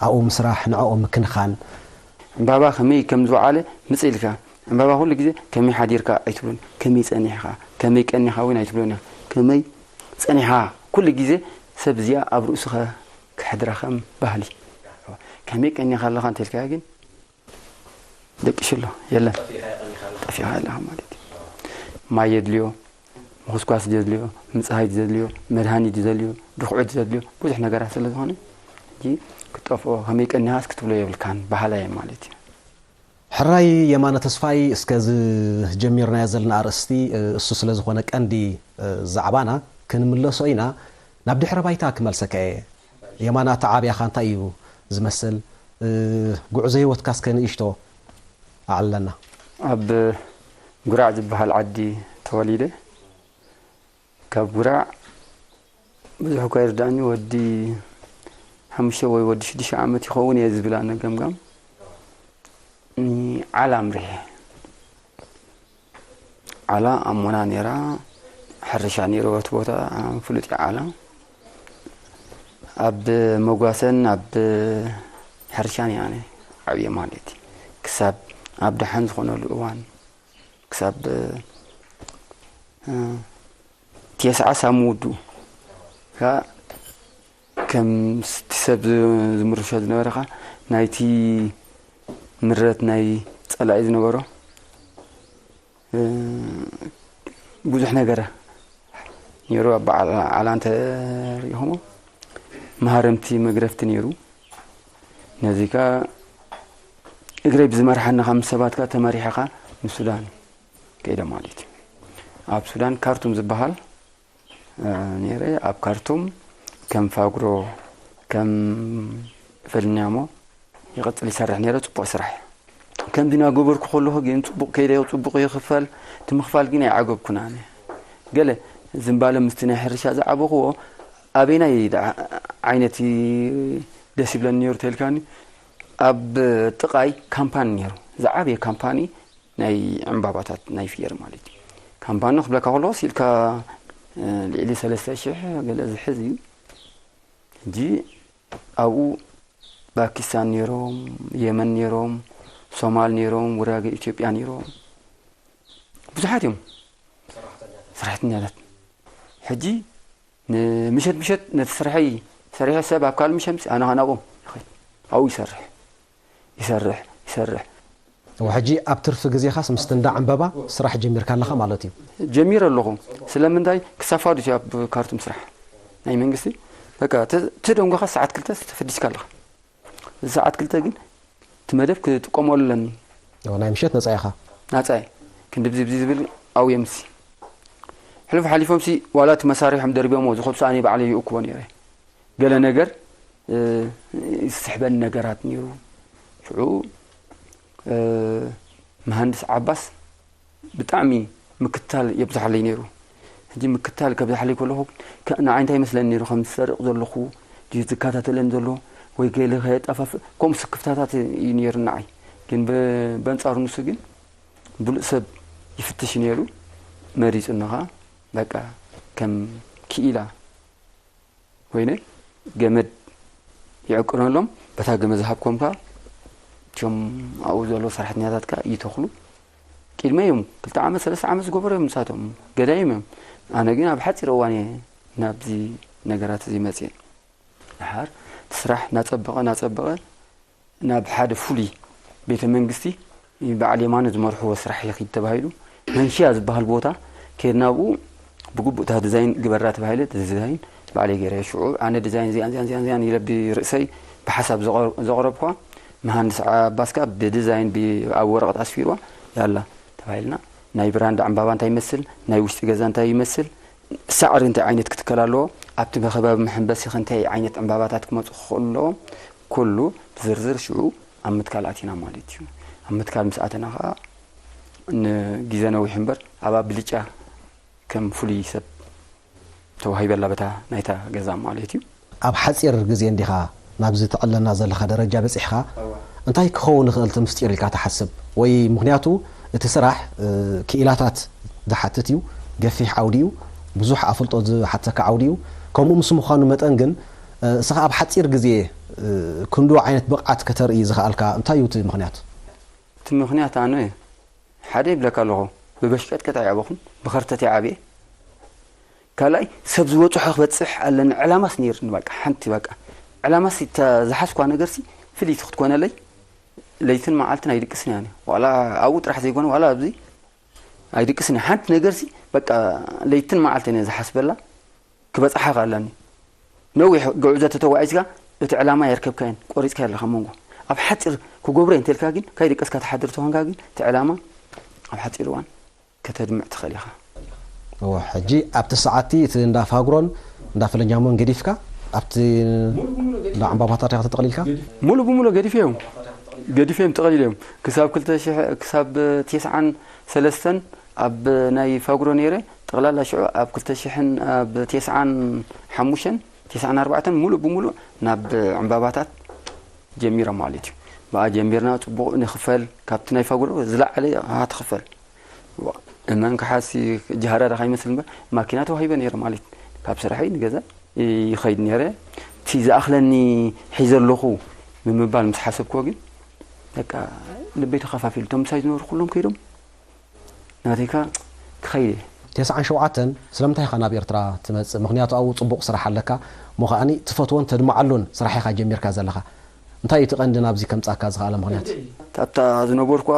ኣብኡ ምስራሕ፣ ንዕኦም ምክንኻን። ዕምባባ ከመይ ከም ዝወዓለ ምፅእ ኢልካ፣ ዕምባባ ኩሉ ግዜ ከመይ ሓዲርካ ኣይትብሎን፣ ከመይ ፀኒሕካ፣ ከመይ ቀኒኻ እውን ኣይትብሎን ኢኻ። ከመይ ፀኒሓ ኩሉ ግዜ ሰብ እዚኣ ኣብ ርእሱ ከ-፣ ከሕድራ ከም ባህሊ። ከመይ ቀኒኻ ኣለኻ እንተልካዮ ግን ደቂሱ ኣሎ፣ የለን። ጠፊኻ ኣለኻ ማለት እዩ። ማይ የድልዮ፣ ምኹስኳስ ዘድልዮ፣ ምፅሃይ ዘድልዮ፣ መድሃኒት ዘድልዮ፣ ድኹዒት ዘድልዮ ብዙሕ ነገራት ስለ ዝኾነ ሕጂ ክጠፍኦ ከመይ ቀኒኻስ ክትብሎ የብልካን፣ ባህላ እየ ማለት እዩ። ሕራይ የማነ ተስፋይ፣ እስከ እዚ ጀሚርናዮ ዘለና ኣርእስቲ፣ እ፣ እሱ ስለ ዝኾነ ቀንዲ፣ እ፣ ዛዕባና ክንምለሶ ኢና። ናብ ድሕረ ባይታ ክመልሰካ እየ። የማነ፣ ኣተዓብያኻ እንታይ እዩ ዝመስል? እ፣ ጉዕዞ ህይወትካ እስከ ንእሽቶ ኣዕልለና። ኣብ ጉራዕ ዝበሃል ዓዲ ተወሊደ። ካብ ጉራዕ ብዙሕ እኳ ይርዳእኒ፣ ወዲ ሓሙሽተ ወይ ወዲ ሽዱሽተ ዓመት ይኸውን እየ ዝብል ኣነ ገምጋም። ኒ-፣ ዓላ ኣምሪሐ። ዓላ ኣሞና ነይራ፣ ሕርሻ ነይሩ እቲ ቦታ፣ ፍሉጥ እዩ ዓላ። ኣብ መጓሰን ኣብ ሕርሻን እየ ኣነ ዓብየ ማለት እዩ። ክሳብ ኣብ ደሓን ዝኾነሉ እዋን፣ ክሳብ፣ እ፣ ቴስዓ ሳብ ምውድኡ፣ ከ-፣ ከም እቲ ሰብ ዝ-፣ ዝምርሾ ዝነበረ ኸ ናይቲ ምረት ናይ ጸላኢ ዝነበሮ፣ እ፣ ብዙሕ ነገረ ነይሩ። ኣብ በዓል ዓላ እንተ ርኢኹሞ፣ መሃረምቲ መግረፍቲ ነይሩ። ነዚ ከ እግረይ ብዝመርሓኒ ካብ ምስ ሰባት ከ ተመሪሐ ከ ንሱዳን ከይደ ማለት እዩ። ኣብ ሱዳን ካርቱም ዝበሃል፣ እ፣ ነይረ። ኣብ ካርቱም ከም ፋግሮ፣ ከም ፈልኛሞ ይቕጽል ይሰርሕ ነይረ። ጽቡቕ ስራሕ። ከምዚ እናገበርኩ ከለኹ ግን ጽቡቕ ከይደ፣ ጽቡቕ ይኽፈል። እቲ ምኽፋል ግን ኣይዓገብኩን ኣነ። ገለ ዝምባለ ምስቲ ናይ ሕርሻ ዝዓበኽዎ ኣበይናይ ደኣ ዓይነት ደስ ይብለኒ ነይሩ ተልካኒ፣ ኣብ ጥቓይ ካምፓኒ ነይሩ። ዝዓበየ ካምፓኒ ናይ ዕምባባታት ናይ ፍየር ማለት እዩ። ካምፓኒ ክብለካ ከለኹ ኢልካ፣ እ፣ ልዕሊ ሰለስተ ሽሕ ገለ ዝሕዝ እዩ። ሕጂ ኣብኡ ፓኪስታን ነይሮም፣ የመን ነይሮም፣ ሶማል ነይሮም፣ ውራገ ኢትዮጵያ ነይሮም። ብዙሓት እዮም ሰራሕተኛታት። ሕጂ ንምሸት ምሸት ነቲ ስርሐይ ሰሪሐ ሰብ ኣብ ካልእ ምሸት ኣነ ኸኣ ናብኦም ይኸይድ። ኣብኡ ይሰርሕ፣ ይሰርሕ፣ ይሰርሕ። ሕጂ ኣብ ትርፊ ግዜኻስ ምስቲ እንዳ ዕምበባ ስራሕ ጀሚርካ ኣለኻ ማለት እዩ? ጀሚረ ኣለኹ። ስለምንታይ ክሳፋዱ እዩ ኣብ ካርቱም ስራሕ ናይ መንግስቲ። በቃ ተ-፣ ተደንጎኻ ሰዓት ክልተ ተፈዲስካ ኣለኻ። እዚ ሰዓት ክልተ ግን እቲ መደብ ክጥቀመሉ ኣለኒ። እዎ፣ ናይ ምሸት ነጻ ኢኻ? ናጻ እየ። ክንዲ ብዚ ብዚ ዝብል ኣብየምሲ። ሕሉፍ ሓሊፎምሲ ዋላ እቲ መሳርሖም ደርብዮምዎ ዝኸዱ ኣነ ባዕለይ ይእክቦ ነይረ። ገለ ነገር፣ እ፣ ዝስሕበኒ ነገራት ነይሩ። ሽዑ፣ እ፣ መሃንድስ ዓባስ ብጣዕሚ ምክትታል የብዝሓለይ ነይሩ። ሕጂ ምክትታል ከብዝሓለይ ከለኹ ከ-፣ ንዓይ እንታይ ይመስለኒ ነይሩ፣ ከም ዝሰርቕ ዘለኹ ድዩ ዝከታተለኒ ዘሎ ወይ ገለ ከየጠፋፍእ፣ ከምኡ ስክፍታታት እዩ ነይሩ ንዓይ። ግን ብ-፣ በንጻሩ ንሱ ግን ብሉጽ ሰብ ይፍትሽ ነይሩ፣ መሪጹኒ ኸኣ በቃ ከም ክኢላ ኮይነ ገመድ ይዕቅነሎም፣ በታ ገመድ ዝሃብኮም ከኣ እቶም ኣብኡ ዘለዉ ሰራሕተኛታት ከኣ ይተኽሉ። ቅድመይ እዮም፣ ክልተ ዓመት ሰለስተ ዓመት ዝገበሩ እዮም ንሳቶም፣ ገዳይም እዮም። ኣነ ግን ኣብ ሓጺር እዋን እየ ናብዚ ነገራት እዚ መጽየ። ደሓር እቲ ስራሕ እናጸበቐ እናጸበቐ ናብ ሓደ ፍሉይ ቤተ መንግስቲ በዓል የማነ ዝመርሕዎ ስራሕ ይኺድ ተባሂሉ። መንሽያ ዝበሃል ቦታ ከይድና ኣብኡ ብግቡእ እታ ዲዛይን ግበራ ተባሂለ፣ ዲዛይን ባዕለይ ገይረ። ሽዑ ኣነ ዲዛይን እዚኣን እዚኣን እዚኣን እዚኣን ኢለ ብርእሰይ ብሓሳብ ዘቕረ-፣ ዘቕረብኳ፣ መሃንድስ ዓባስ ከኣ ብዲዛይን ብ-፣ ኣብ ወረቐት ኣስፊርዋ፣ ያላ ተባሂልና። ናይ ብራንዳ ዕምባባ እንታይ ይመስል፣ ናይ ውሽጢ ገዛ እንታይ ይመስል፣ ሳዕሪ እንታይ ዓይነት ክትከል ኣለዎ፣ ኣብቲ ከባቢ መሐንበሲኸ እንታይ ዓይነት ዕምባባታት ክመጹ ክኽእሉ ኣለዎም፣ ኩሉ ብዝርዝር ሽዑ ኣብ ምትካል ኣቲና ማለት እዩ። ኣብ ምትካል ምስ ኣተና ኸኣ ንግዜ ነዊሕ እምበር ኣብኣ ብልጫ ከም ፍሉይ ሰብ ተዋሂበላ በታ ናይታ ገዛ ማለት እዩ። ኣብ ሓጺር ግዜ እንዲኻ ናብዚ ትዕለና ዘለኻ ደረጃ በጺሕኻ? እንታይ ክኸውን ይኽእል እቲ ምስጢር ኢልካ ትሓስብ? ወይ ምኽንያቱ እቲ ስራሕ ክኢላታት ዝሓትት እዩ። ገፊሕ ዓውዲ እዩ። ብዙሕ ኣፍልጦ ዝሓተካ ዓውዲ እዩ። ከምኡ ምስ ምዃኑ መጠን ግን እስኻ ኣብ ሓፂር ግዜ ክንዱ ዓይነት ብቕዓት ከተርኢ ዝኸኣልካ እንታይ እዩ እቲ ምኽንያት? እቲ ምኽንያት ኣነ ሓደ ይብለካ ኣለኹ፣ ብበሽቀጥቀጥ ኣይዓበኹን፣ ብኸርተት ይዓብየ። ካልኣይ ሰብ ዝበፅሖ ክበፅሕ ኣለኒ ዕላማስ ነይርኒ። በቃ ሓንቲ በቃ ዕላማስ ዝሓስኳ ነገርሲ ፍልይቲ ክትኮነለይ ለይትን መዓልትን ኣይድቅስን እያ። ዋላ ኣብኡ ጥራሕ ዘይኮነ ዋላ ኣብዚ ኣይድቅስን እያ። ሓንቲ ነገርሲ በቃ ለይትን መዓልትን እየ ዝሓስበላ። ክበፅሓ ኣለኒ። ነዊሕ ጉዕዞ ተተጓዒዝካ እቲ ዕላማ የርከብካየን ቆሪፅካ ኣለካ መንጎ ኣብ ሓፂር ክገብሮ እንተልካ ግን ካይደቀስካ ትሓድር ተኾንካ ግን እቲ ዕላማ ኣብ ሓፂር እዋን ከተድምዕ ትኽእል ኢኻ። እወ ሕጂ ኣብቲ ሰዓቲ እቲ እንዳ ፋግሮን እንዳ ፈለኛሞን ገዲፍካ ኣብቲ እንዳ ዕምባባታት ኢኻ ተጠቕሊልካ? ሙሉ ብሙሉ ገዲፈዮም ገዲፈዮም ተቐሊሎም ክሳብ ክልተ ሽሕ ክሳብ ቴስዓን ሰለስተን ኣብ ናይ ፋግሮ ነይረ። ጠቕላላ ሽዑ ኣብ ክልተ ሽሕን ኣብ ቴስዓን ሓሙሽተን ቴስዓን ኣርባዕተን ሙሉእ ብሙሉእ ናብ ዕምባባታት ጀሚሮም ማለት እዩ። ብኣ ጀሚርና ፅቡቕ ንኽፈል ካብቲ ናይ ፋግሮ ዝለዓለ ኣሃ ትኽፈል። እመን ክሓሲ ጃህራዳ ካይመስል እምበር ማኪና ተዋሂበ ነይረ ማለት ካብ ስራሐይ ንገዛ ይኸይድ ነይረ። እቲ ዝኣኽለኒ ሒዘ ኣለኹ ብምባል ምስ ሓሰብክዎ ግን በቃ ልበይ ተኸፋፊሉ። እቶም ምሳይ ዝነበሩ ኩሎም ከይዶም ናተይካ ክኸይድ እየ። ተስዓን ሸውዓተን ስለምንታይ ኢኻ ናብ ኤርትራ ትመጽእ? ምኽንያቱ ኣብኡ ጽቡቕ ስራሕ ኣለካ እሞ ከኣኒ ትፈትዎን ተድምዓሉን ስራሕ ኢኻ ጀሚርካ ዘለኻ። እንታይ እዩ እቲ ቀንዲ ናብዚ ከምጽኣካ ዝኸኣለ ምኽንያት? ኣብታ ዝነበርኩዋ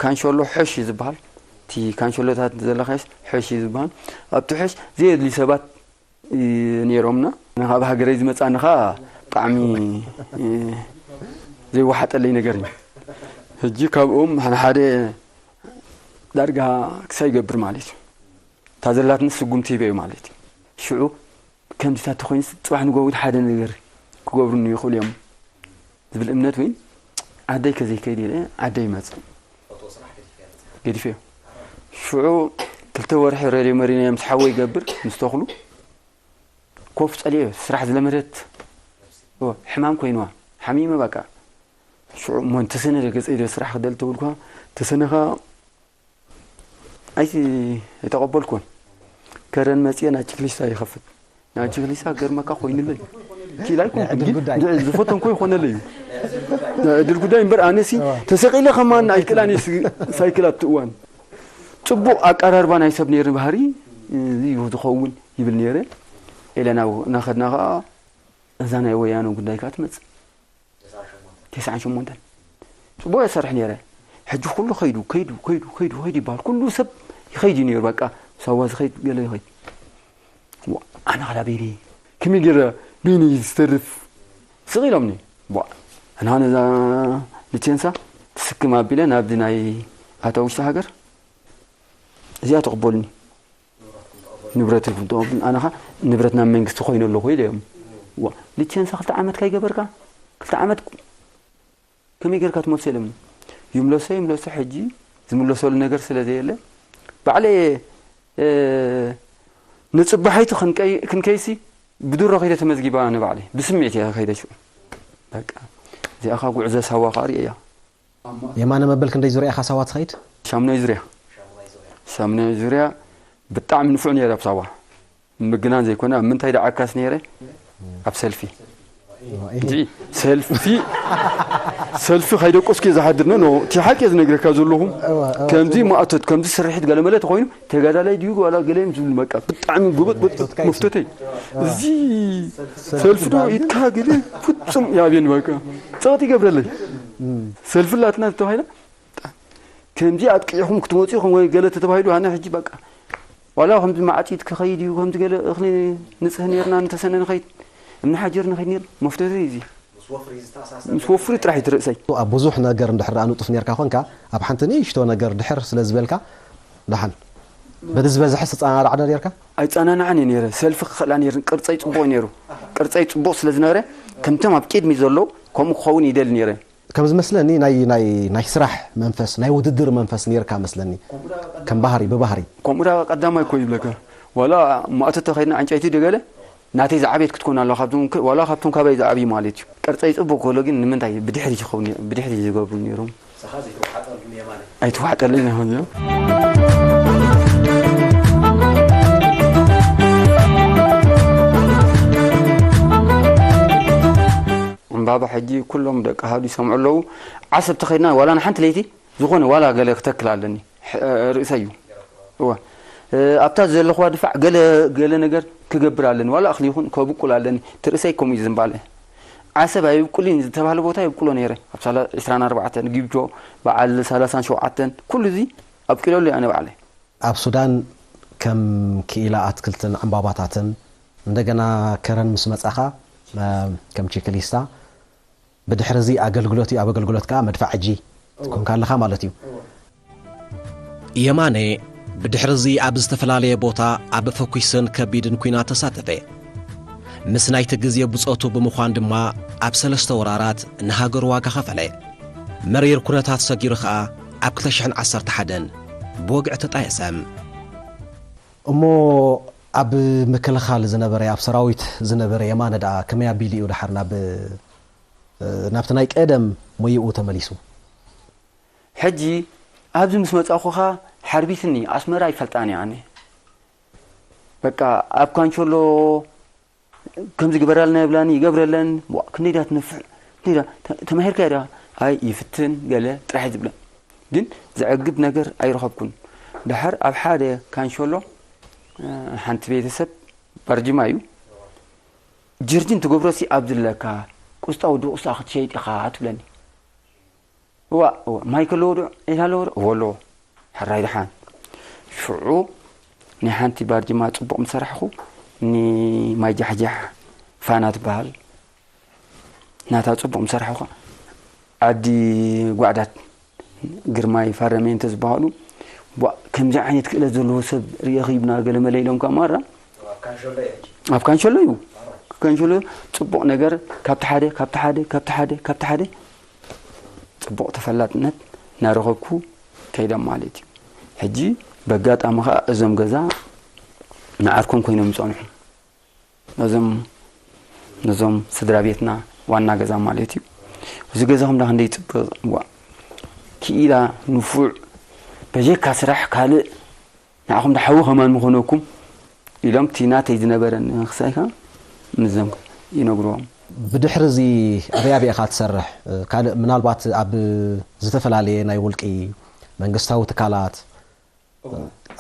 ካንሸሎ ሕሽ እዩ ዝበሃል። እቲ ካንሸሎታት ዘለኻዮስ ሕሽ እዩ ዝበሃል። ኣብቲ ሕሽ ዘየድልዩ ሰባት ነይሮምና። ንኻ ኣብ ሃገረይ ዝመፃኒ ኸዓ ብጣዕሚ ዘይወሓጠለይ ነገር እዩ። ሕጂ ካብኦም ሓደ ሓደ ዳርጋ ክሳይ ይገብር ማለት እዩ። እታ ዘላትኒ ስጉምቲ ሂበ እዩ ማለት እዩ። ሽዑ ከምዚታት ተኮይኑስ ፅባሕ ንጎውት ሓደ ነገር ክገብሩኒ ይኽእሉ እዮም ዝብል እምነት ወይ ዓደይ ከዘይከይድ ኢለ ዓደይ ይመፅእ ገዲፈዮ። ሽዑ ክልተ ወርሒ ሬድዮ መሪናዮ ምስ ሓወይ ይገብር ምስ ተኽሉ ኮፍ ፀሊኦ ስራሕ ዝለመደት እወ፣ ሕማም ኮይንዋ ሓሚመ በቃ ሽዑ እሞ እንተሰነ ዶ ገፀይ ዶ ስራሕ ክደል ተብልኳ ተሰነኻ ኣይቲ ኣይተቐበልኩን። ከረን መፅየ ናይ ችክሊስታ ይኸፍት ናይ ችክሊስታ ገርመካ ኮይኑለይ ኪላ ኣይኮንኩን ግን ዝፈተንኮ ይኾነለይ እዩ። ዕድል ጉዳይ እምበር ኣነሲ ተሰቂለ ከማን ኣይክእላን እየ ሳይክል ኣብቲ እዋን ፅቡቕ ኣቀራርባ ናይ ሰብ ነይሩ ባህሪ እዩ ዝኸውን ይብል ነይረ። ኤለና እናኸድና ከዓ እዛ ናይ ወያነ ጉዳይ ከዓ ትመፅእ። ተስዓን ሸሞንተን ፅቡቕ እየ ሰርሕ ነይረ። ሕጂ ኩሉ ከይዱ ከይዱ ከይዱ ከይዱ ከይዱ ይበሃል። ኩሉ ሰብ ይኸይድ እዩ ነይሩ። በቃ ሳዋ ዝኸይድ ገለ ይኸይድ። ኣነ ኸላ ቤኒ ከመይ ገይረ ቤኒ ዝተርፍ ስቕ ኢሎምኒ። ኣና ነዛ ልቼንሳ ትስክም ኣቢለ ናብዚ ናይ ኣታ ውሽጢ ሃገር እዚኣ ተቕበሉኒ። ንብረት ይፍልጦ ኣነኻ ንብረት ናብ መንግስቲ ኮይኑ ኣለኹ ኢለ እዮም። ዋ ልቸንሳ ክልተ ዓመት ካይገበርካ ክልተ ዓመት ከመይ ገርካ ትመልሶ ኢሎምኒ። ይምለሶ ይምለሶ ሕጂ ዝምለሰሉ ነገር ስለ ዘየለ ባዕለ ንፅባሐይቲ ክንከይሲ ብድሮ ከይደ ተመዝጊባ ንባዕለ ብስምዒት እየ ከይደ ሽዑ በቃ እዚኣኻ ጉዕዞ ሳዋ ከዓ ርእያ የማነ መበል ክንደይ ዙርያ ኢኻ ሳዋ ትኸይድ? ሻሙናይ ዙርያ ሻሙናይ ዙርያ ብጣዕሚ ንፉዕ ነይረ ኣብ ሳዋ ምግናን ዘይኮነ ኣብ ምንታይ ደዓካስ ነይረ ኣብ ሰልፊ እንጂ ሰልፊ ሰልፊ ከይደቆስኩ ዝሓድር ነው እቲ ሓቂ ዝነግረካ ዘለኹ ከምዚ ማእቶት ከምዚ ስርሒት ገለመለ ተኮይኑ ተጋዳላይ ድዩ ዋላ ገለ እዮም ዝብሉ በቃ ብጣዕሚ ጎበጥ መፍተተይ እዚ ሰልፊ ዶ ኢድካ ገለ ፍጹም ያብየኒ በቃ ጸቕጥ ይገብረለይ ሰልፊ ላትና ዝተባሂለ ከምዚ ኣጥቂዕኹም ክትመፁ ኢኹም ወይ ገለ ተተባሂሉ ኣነ ሕጂ በቃ ዋላ ከምዚ ማዕፂት ክኸይድ እዩ ከምዚ ገለ እኽሊ ንፅህ ነርና ንተሰነ ንኸይድ እምኒ ሓጀር ንኸይድ ነር መፍተተ እዩ እዚ ምስ ወፍሪ ጥራሕ እዩ ትርእሰይ ኣብ ብዙሕ ነገር እንድሕር ደኣ ንጡፍ ነርካ ኮንካ ኣብ ሓንቲ ንእሽቶ ነገር ድሕር ስለ ዝበልካ ደሓን በዚ ዝበዝሐ ስፃናናዕ ዶ ነርካ ኣይፀናናዕን እየ ነይረ ሰልፊ ክኽእላ ነይር ቅርፀይ ፅቡቕ ነይሩ ቅርፀይ ፅቡቕ ስለ ዝነበረ ከምቶም ኣብ ቅድሚ ዘለዉ ከምኡ ክኸውን ይደሊ ነይረ ከም ዝመስለኒ ናይ ናይ ናይ ስራሕ መንፈስ ናይ ውድድር መንፈስ ነርካ መስለኒ ከም ባህሪ ብባህሪ ከምኡ ዳ ቀዳማይ እኮ ይብለካ ዋላ ማእቶ ተኸይድና ዕንጨይቲ ደገለ ናተይ ዝዓበየት ክትኮን ኣለዋ ካብቶም ከ- ዋላ ካብቶም ካባይ ዝዓብዩ ማለት እዩ። ቅርጸይ ጽቡቅ ከሎ ግን ንምንታይ ብድሕሪ ይኸውን ነይሩ- ብድሕሪ ዝገብሩ ነይሮም? ንስኻ ዘይተዋሓጠሉ የማነ። ኣይተዋሕጠልን ይኸውን ነይሩ። ዕምባባ ሕጂ ኩሎም ደቂ ኣሃዱ ይሰምዑ ኣለዉ። ዓሰብ ተኸድና ዋላ ንሓንቲ ለይቲ ዝኾነ ዋላ ገለ ክተክል ኣለኒ። ሕ- ርእሰይ እዩ። እወ። እ፣ ኣብታ ዘለኹዋ ድፋዕ ገለ ገለ ነገር ክገብር ኣለኒ። ዋላ እኽሊ ይኹን ከብቁል ኣለኒ። እቲ ርእሰይ ከምኡ እዩ ዝምባለ። ዓሰብ ኣይብቁልን ዝተባህለ ቦታ የብቁሎ ነይረ። ኣብ ሳላ- ዕስራን ኣርባዕተን ጊብጆ በዓል ሰላሳን ሸውዓተን ኩሉ እዚ ኣብቂለሉ ኣነ ባዕለይ። ኣብ ሱዳን ከም ክኢላ ኣትክልትን ዕምባባታትን እንደገና ከረን ምስ መጻኻ መ- ከም ቼክሊስታ ብድሕሪ እዚ ኣገልግሎት እዩ ኣብ ኣገልግሎት ከኣ መድፋዕ ሕጂ ትኮንካ ኣለኻ ማለት እዩ። የማነ ብድሕሪ እዚ ኣብ ዝተፈላለየ ቦታ ኣብ ፈኲስን ከቢድን ኲናት ተሳተፈ። ምስ ናይቲ ግዜ ብጾቱ ብምዃን ድማ ኣብ ሰለስተ ወራራት ንሃገሩ ዋጋ ኸፈለ። መሪር ኩነታት ሰጊሩ ኸኣ ኣብ ክልተ ሽሕን ዓሰርተ ሓደን ብወግዒ ተጣየሰ። እሞ ኣብ ምክልኻል ዝነበረ ኣብ ሰራዊት ዝነበረ የማነ ደኣ ከመይ ኣቢሉ እዩ ደሓር ናብ ናብቲ ናይ ቀደም ሞይኡ ተመሊሱ? ሕጂ ኣብዚ ምስ መጻኹኻ ሓርቢትኒ ኣስመራ ይፈልጣን እያ ኣነ በቃ ኣብ ካንሾሎ ከምዚ ግበራልና ይብላኒ ይገብረለን ዋ ክንደይ ዳ ትነፍዕ ክንደይ ዳ ተ- ተማሂርካ ዳ ኣይ ይፍትን ገለ ጥራሕ ዝብለን ግን ዘዕግብ ነገር ኣይረኸብኩን ድሓር ኣብ ሓደ ካንሾሎ እ፣ ሓንቲ ቤተሰብ ባርጅማ እዩ ጀርጅን ትገብሮሲ ኣብ ዝለካ ቁስጣ ወዲ ቁስጣ ክትሸይጥ ኢኻ ትብለኒ እዋ እዋ ማይ ከለዎ ዶ ዒላ ኣለዎ ዶ እዎ ኣለዎ ሕራይ ደሓን ሽዑ ናይ ሓንቲ ባርጅማ ጽቡቕ ምሰራሕኹ ንማይ ጃሕጃሕ ፋና ትበሃል ናታ ጽቡቕ ምሰራሕኹ ዓዲ ጓዕዳት ግርማይ ፋረሜንተ ዝበሃሉ ቧ ከምዚ ዓይነት ክእለት ዘለዎ ሰብ ርኢኺ ይብና ገለ መለ ኢሎም ከማራ ኣብ ካንሸሎ እዩ ካንሸሎ ጽቡቕ ነገር ካብቲ ሓደ ካብቲ ሓደ ካብቲ ሓደ ካብቲ ሓደ ጽቡቕ ተፈላጥነት እናረኸብኩ ከይደ ማለት እዩ ሕጂ በጋጣሚ ከዓ እዞም ገዛ ንዓርኮም ኮይኖም ይፀንሑ ነዞም ነዞም ስድራ ቤትና ዋና ገዛ ማለት እዩ እዚ ገዛኹም ዳ ክንደይ ፅብቅ ዋ ክኢላ ንፉዕ በጀካ ስራሕ ካልእ ንዓኹም ዳ ሓዊ ከማን ምኾነኩም ኢሎም እቲ ናተይ ዝነበረ ንክሳይካ ምዘም ይነግርዎም ብድሕሪ እዚ ኣበይ ኣበይ ኢኻ ትሰርሕ ካልእ ምናልባት ኣብ ዝተፈላለየ ናይ ውልቂ መንግስታዊ ትካላት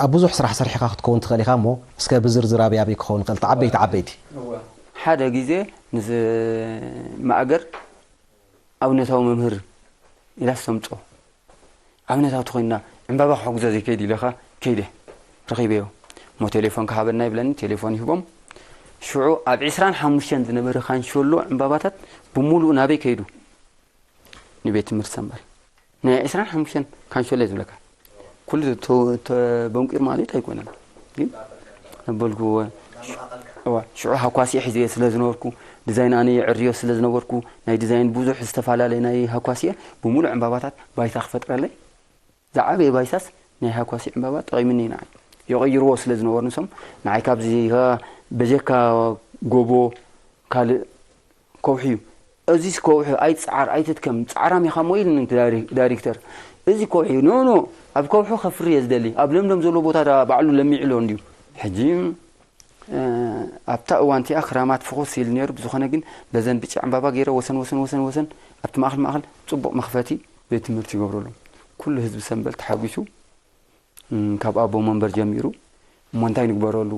ኣብ ብዙሕ ስራሕ ሰሪሕኻ ክትከውን ትኽእል ኢኻ እሞ እስከ ብዝርዝር ኣበይ ኣበይ ክኸውን ይኽእል ተዓበይቲ ዓበይቲ ሓደ ግዜ ምስ ማእገር ኣብነታዊ መምህር ኢላ ሰምፆ ኣብነታዊ ተኮይንና ዕምባባ ክሕግዞ ዘይከይድ ኢለኻ ከይደ ረኺበዮ እሞ ቴሌፎን ክሃበና ይብለኒ ቴሌፎን ይህቦም ሽዑ ኣብ ዕስራን ሓሙሽተን ዝነበረ ካንሸሎ ዕምባባታት ብምሉኡ ናበይ ከይዱ ንቤት ትምህርቲ ሰንበል ናይ ዕስራን ሓሙሽተን ካንሸሎ ዝብለካ ኩሉ ተበንቂር ማለት ኣይኮነን ግን ነበልኩ ሽዑ ሃኳሲ ሒዘ ስለ ዝነበርኩ ዲዛይን ኣነ የዕርዮ ስለ ዝነበርኩ ናይ ዲዛይን ብዙሕ ዝተፈላለየ ናይ ሃኳሲ ብሙሉእ ዕምባባታት ባይታ ክፈጥረለይ ዝዓበየ ባይታስ ናይ ሃኳሲ ዕምባባ ጠቒምኒ ኢና የቐይርዎ ስለ ዝነበሩ ንሶም ንዓይ ካብዚ በጀካ ጎቦ ካልእ ከውሒ እዩ እዚስ ከውሒ ኣይትፅዓር ኣይትድከም ፃዕራም ኢኻ ሞ ኢልኒ ዳይሬክተር እዚ ከውሒ ኖ ኖ ኣብ ከውሒ ከፍሪ እየ ዝደሊ ኣብ ለምለም ዘሎ ቦታ ባዕሉ ለሚዕሎ እንድዩ ሕጂ ኣብታ እዋን እቲኣ ክራማት ፍኹስ ኢሉ ነይሩ ብዝኾነ ግን በዘን ብጫ ዕምባባ ገይረ ወሰን ወሰን ወሰን ወሰን ኣብቲ ማእኸል ማእኸል ፅቡቕ መኽፈቲ ቤት ትምህርቲ ይገብረሎም ኩሉ ህዝቢ ሰንበል ተሓጒሱ ካብ ኣቦ መንበር ጀሚሩ እሞ እንታይ ንግበረሉ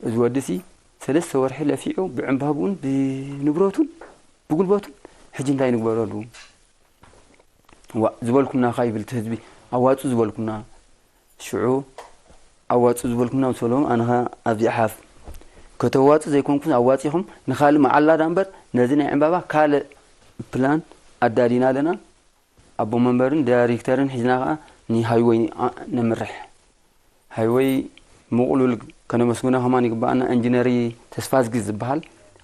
እዚ ወዲ ሲ ሰለስተ ወርሒ ለፊዑ ብዕምባብኡን ብንብረቱን ብጉልበቱን ሕጂ እንታይ ንግበረሉ ዋ ዝበልኩምና ካ ይብል እቲ ህዝቢ ኣዋፁ ዝበልኩምና ሽዑ ኣዋፁ ዝበልኩምና ምስ በሎም ኣነ ኸ ኣብዚኣ ሓፍ ከተዋፁ ዘይኮንኩን ኣዋፂኹም ንኻልእ መዓላ ዳ እምበር ነዚ ናይ ዕምባባ ካልእ ፕላን ኣዳሊና ኣለና ኣቦ መንበርን ዳይሬክተርን ሒዝና ከዓ ንሃይወይ ነምርሕ ሃይወይ ምቕሉል ከነመስግኖ ከማን ይግባኣና እንጂነሪ ተስፋዝጊ ዝበሃል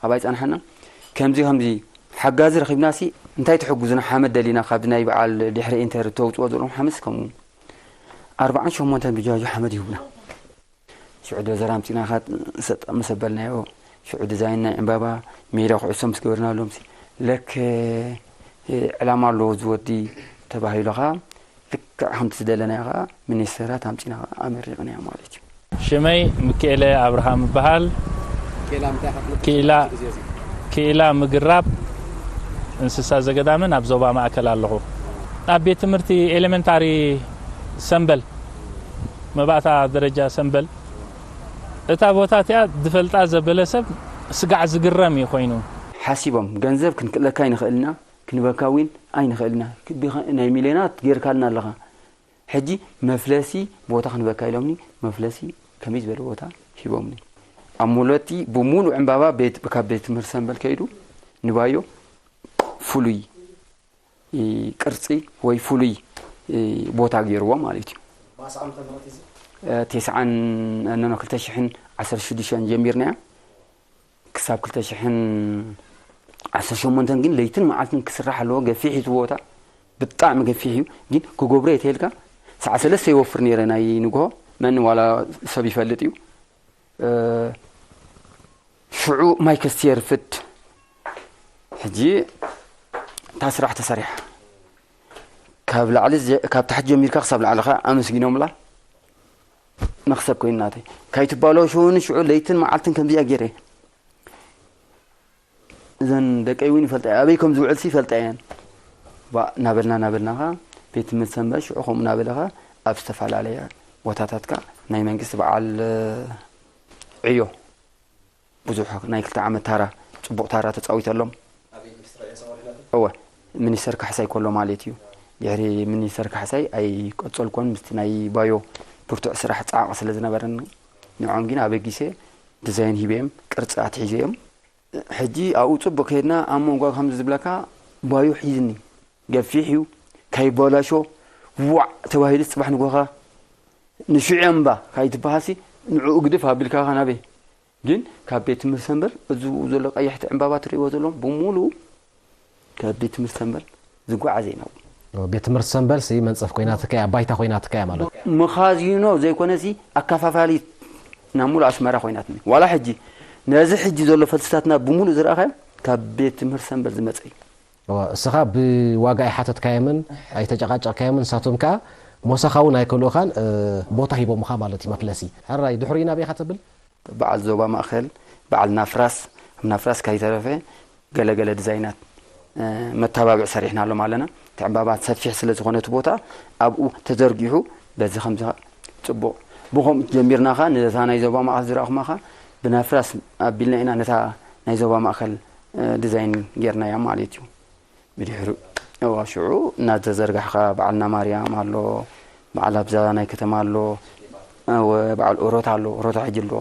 ኣባይ ፃንሓና ከምዚ ከምዚ ሓጋዚ ረኺብናሲ እንታይ ትሕጉዝና ሓመድ ደሊና ካብዚ ናይ በዓል ድሕሪ ኢንተር ተውፅኦ ዘለኹም ሓመስ ከምኡ ኣርባዓን ሸሞንተን ብጃጁ ሓመድ ይሁብና ሽዑ ዶዘር ኣምፂና ሰጠ መሰበልናዮ ሽዑ ዲዛይን ናይ ዕምባባ ሜዳ ኩዕሶ ምስ ገበርናሎም ሲ ለከ ዕላማ ኣለዎ ዝወዲ ተባሂሉ ኸዓ ልክዕ ከምቲ ዝደለናዮ ኸዓ ሚኒስተራት ኣምፂና ኸዓ ኣመሪቕናዮ ማለት እዩ። ሽመይ ምክኤለ ኣብርሃም እበሃል። ክኢላ ምግራብ እንስሳ ዘገዳምን ኣብ ዞባ ማእከል ኣለኹ። ኣብ ቤት ትምህርቲ ኤሌመንታሪ ሰምበል መባእታ ደረጃ ሰምበል እታ ቦታ እቲኣ ዝፈልጣ ዘበለ ሰብ ስጋዕ ዝግረም እዩ ኮይኑ። ሓሲቦም ገንዘብ ክንክእለካ ኣይንኽእልና ክንበካ እውን ኣይንኽእልና ናይ ሚልዮናት ጌርካልና ኣለኻ ሕጂ መፍለሲ ቦታ ክንበካ ኢሎምኒ መፍለሲ ከመይ ዝበለ ቦታ ሂቦምኒ ኣብ ሙለቲ ብሙሉ ዕምባባ ካብ ቤት ትምህርቲ ሰንበል ከይዱ ንባዮ ፍሉይ ቅርፂ ወይ ፍሉይ ቦታ ገይርዎ ማለት እዩ። ተስዓን ነኖ ክልተ ሽሕን ዓሰርተ ሽዱሽተን ጀሚርናያ ክሳብ ክልተ ሽሕን ዓሰርተ ሸሞንተን ግን ለይትን መዓልትን ክስራሕ ኣለዎ። ገፊሕ እዩ እቲ ቦታ ብጣዕሚ ገፊሕ እዩ። ግን ክገብሮ እየ ተይልካ ሰዓ ሰለስተ ይወፍር ነይረ ናይ ንግሆ መን ዋላ ሰብ ይፈልጥ እዩ። ሽዑ ማይ ከስትየርፍድ ሕጂ እታ ስራሕ ተሰሪሓ ካብ ላዕሊ ካብ ታሕቲ ጀሚርካ ክሳብ ላዕሊ ከዓ ኣመስጊኖምላ መክሰብ ኮይኑ ናተይ ካይትባለሸውኒ ሽዑ ለይትን መዓልትን ከምዚኣ ገይረ እዘን ደቀይ እውን ይፈልጣ ኣበይ ከም ዝውዕልሲ ይፈልጣ እየን ናበልና ናበልና ከዓ ቤት ትምህርቲ ሰንበት ሽዑ ከምኡ ናበለ ከዓ ኣብ ዝተፈላለየ ቦታታት ከዓ ናይ መንግስቲ በዓል ዕዮ ብዙሕ ናይ ክልተ ዓመት ታራ ፅቡቕ ታራ ተፃዊተሎም እወ ሚኒስተር ካሕሳይ ከሎ ማለት እዩ ድሕሪ ሚኒስተር ካሕሳይ ኣይቀፀልኮን ምስቲ ናይ ባዮ ብርቱዕ ስራሕ ፃዕቂ ስለ ዝነበረኒ ንዖም ግን ኣበጊሰ ዲዛይን ሂበዮም ቅርፂ ኣትሒዘዮም ሕጂ ኣብኡ ፅቡቅ ከይድና ኣብ መንጎ ከምዚ ዝብለካ ባዮ ሒዝኒ ገፊሕ እዩ ካይበላሾ ዋዕ ተባሂሉ ፅባሕ ንጎኻ ንሽዑ እምባ ካይትበሃልሲ ንዕኡ ግድፍ ኣቢልካ ናበይ ግን ካብ ቤት ትምህርቲ ሰንበል እዚ ዘሎ ቀያሕቲ ዕምባባ ትርእይዎ ዘለዎም ብሙሉኡ ካብ ቤት ትምህርቲ ሰንበል ዝጓዓዘ ኢና ቤት ትምህርቲ ሰንበል ሲ መንፀፍ ኮይናትካ እያ ባይታ ኮይናትካ እያ ማለት እዩ። መኻዚኖ ዘይኮነ ሲ ኣካፋፋሊት ናብ ሙሉእ ኣስመራ ኮይናትኒ ዋላ ሕጂ ነዚ ሕጂ ዘሎ ፈልስታትና ብሙሉእ ዝረኣኻዮ ካብ ቤት ትምህርቲ ሰንበል ዝመፀ እዩ። እወ፣ እስኻ ብዋጋ ኣይሓተትካዮምን ኣይተጨቓጨቕካዮምን፣ ንሳቶም ከኣ ሞሳኻ እውን ኣይከልኡኻን፣ ቦታ ሂቦምኻ ማለት እዩ መፍለሲ። ሕራይ፣ ድሕሪኡ ናበይ ኢኻ ተብል? በዓል ዞባ ማእኸል፣ በዓል ናፍራስ፣ ኣብ ናፍራስ ካይተረፈ ገለገለ ዲዛይናት መተባብዒ ሰሪሕናሎም ኣለና። እቲ ዕምባባ ሰፊሕ ስለ ዝኾነ እቲ ቦታ ኣብኡ ተዘርጊሑ በዚ ከምዚ ጽቡቕ ብኸምኡ ጀሚርና ኸኣ ነዛ ናይ ዞባ ማእኸል ዝረኣኹማ ኸኣ ብናፍራስ ኣቢልና ኢና ነታ ናይ ዞባ ማእኸል ዲዛይን ጌርናያ ማለት እዩ። ብድሕሪኡ እዋ ሽዑ እናተዘርጋሕኻ በዓልና ማርያም ኣሎ፣ በዓል ኣብዛ ናይ ከተማ ኣሎ፣ እወ በዓል ኦሮታ ኣሎ፣ ኦሮታ ሕጂ ኣሎ።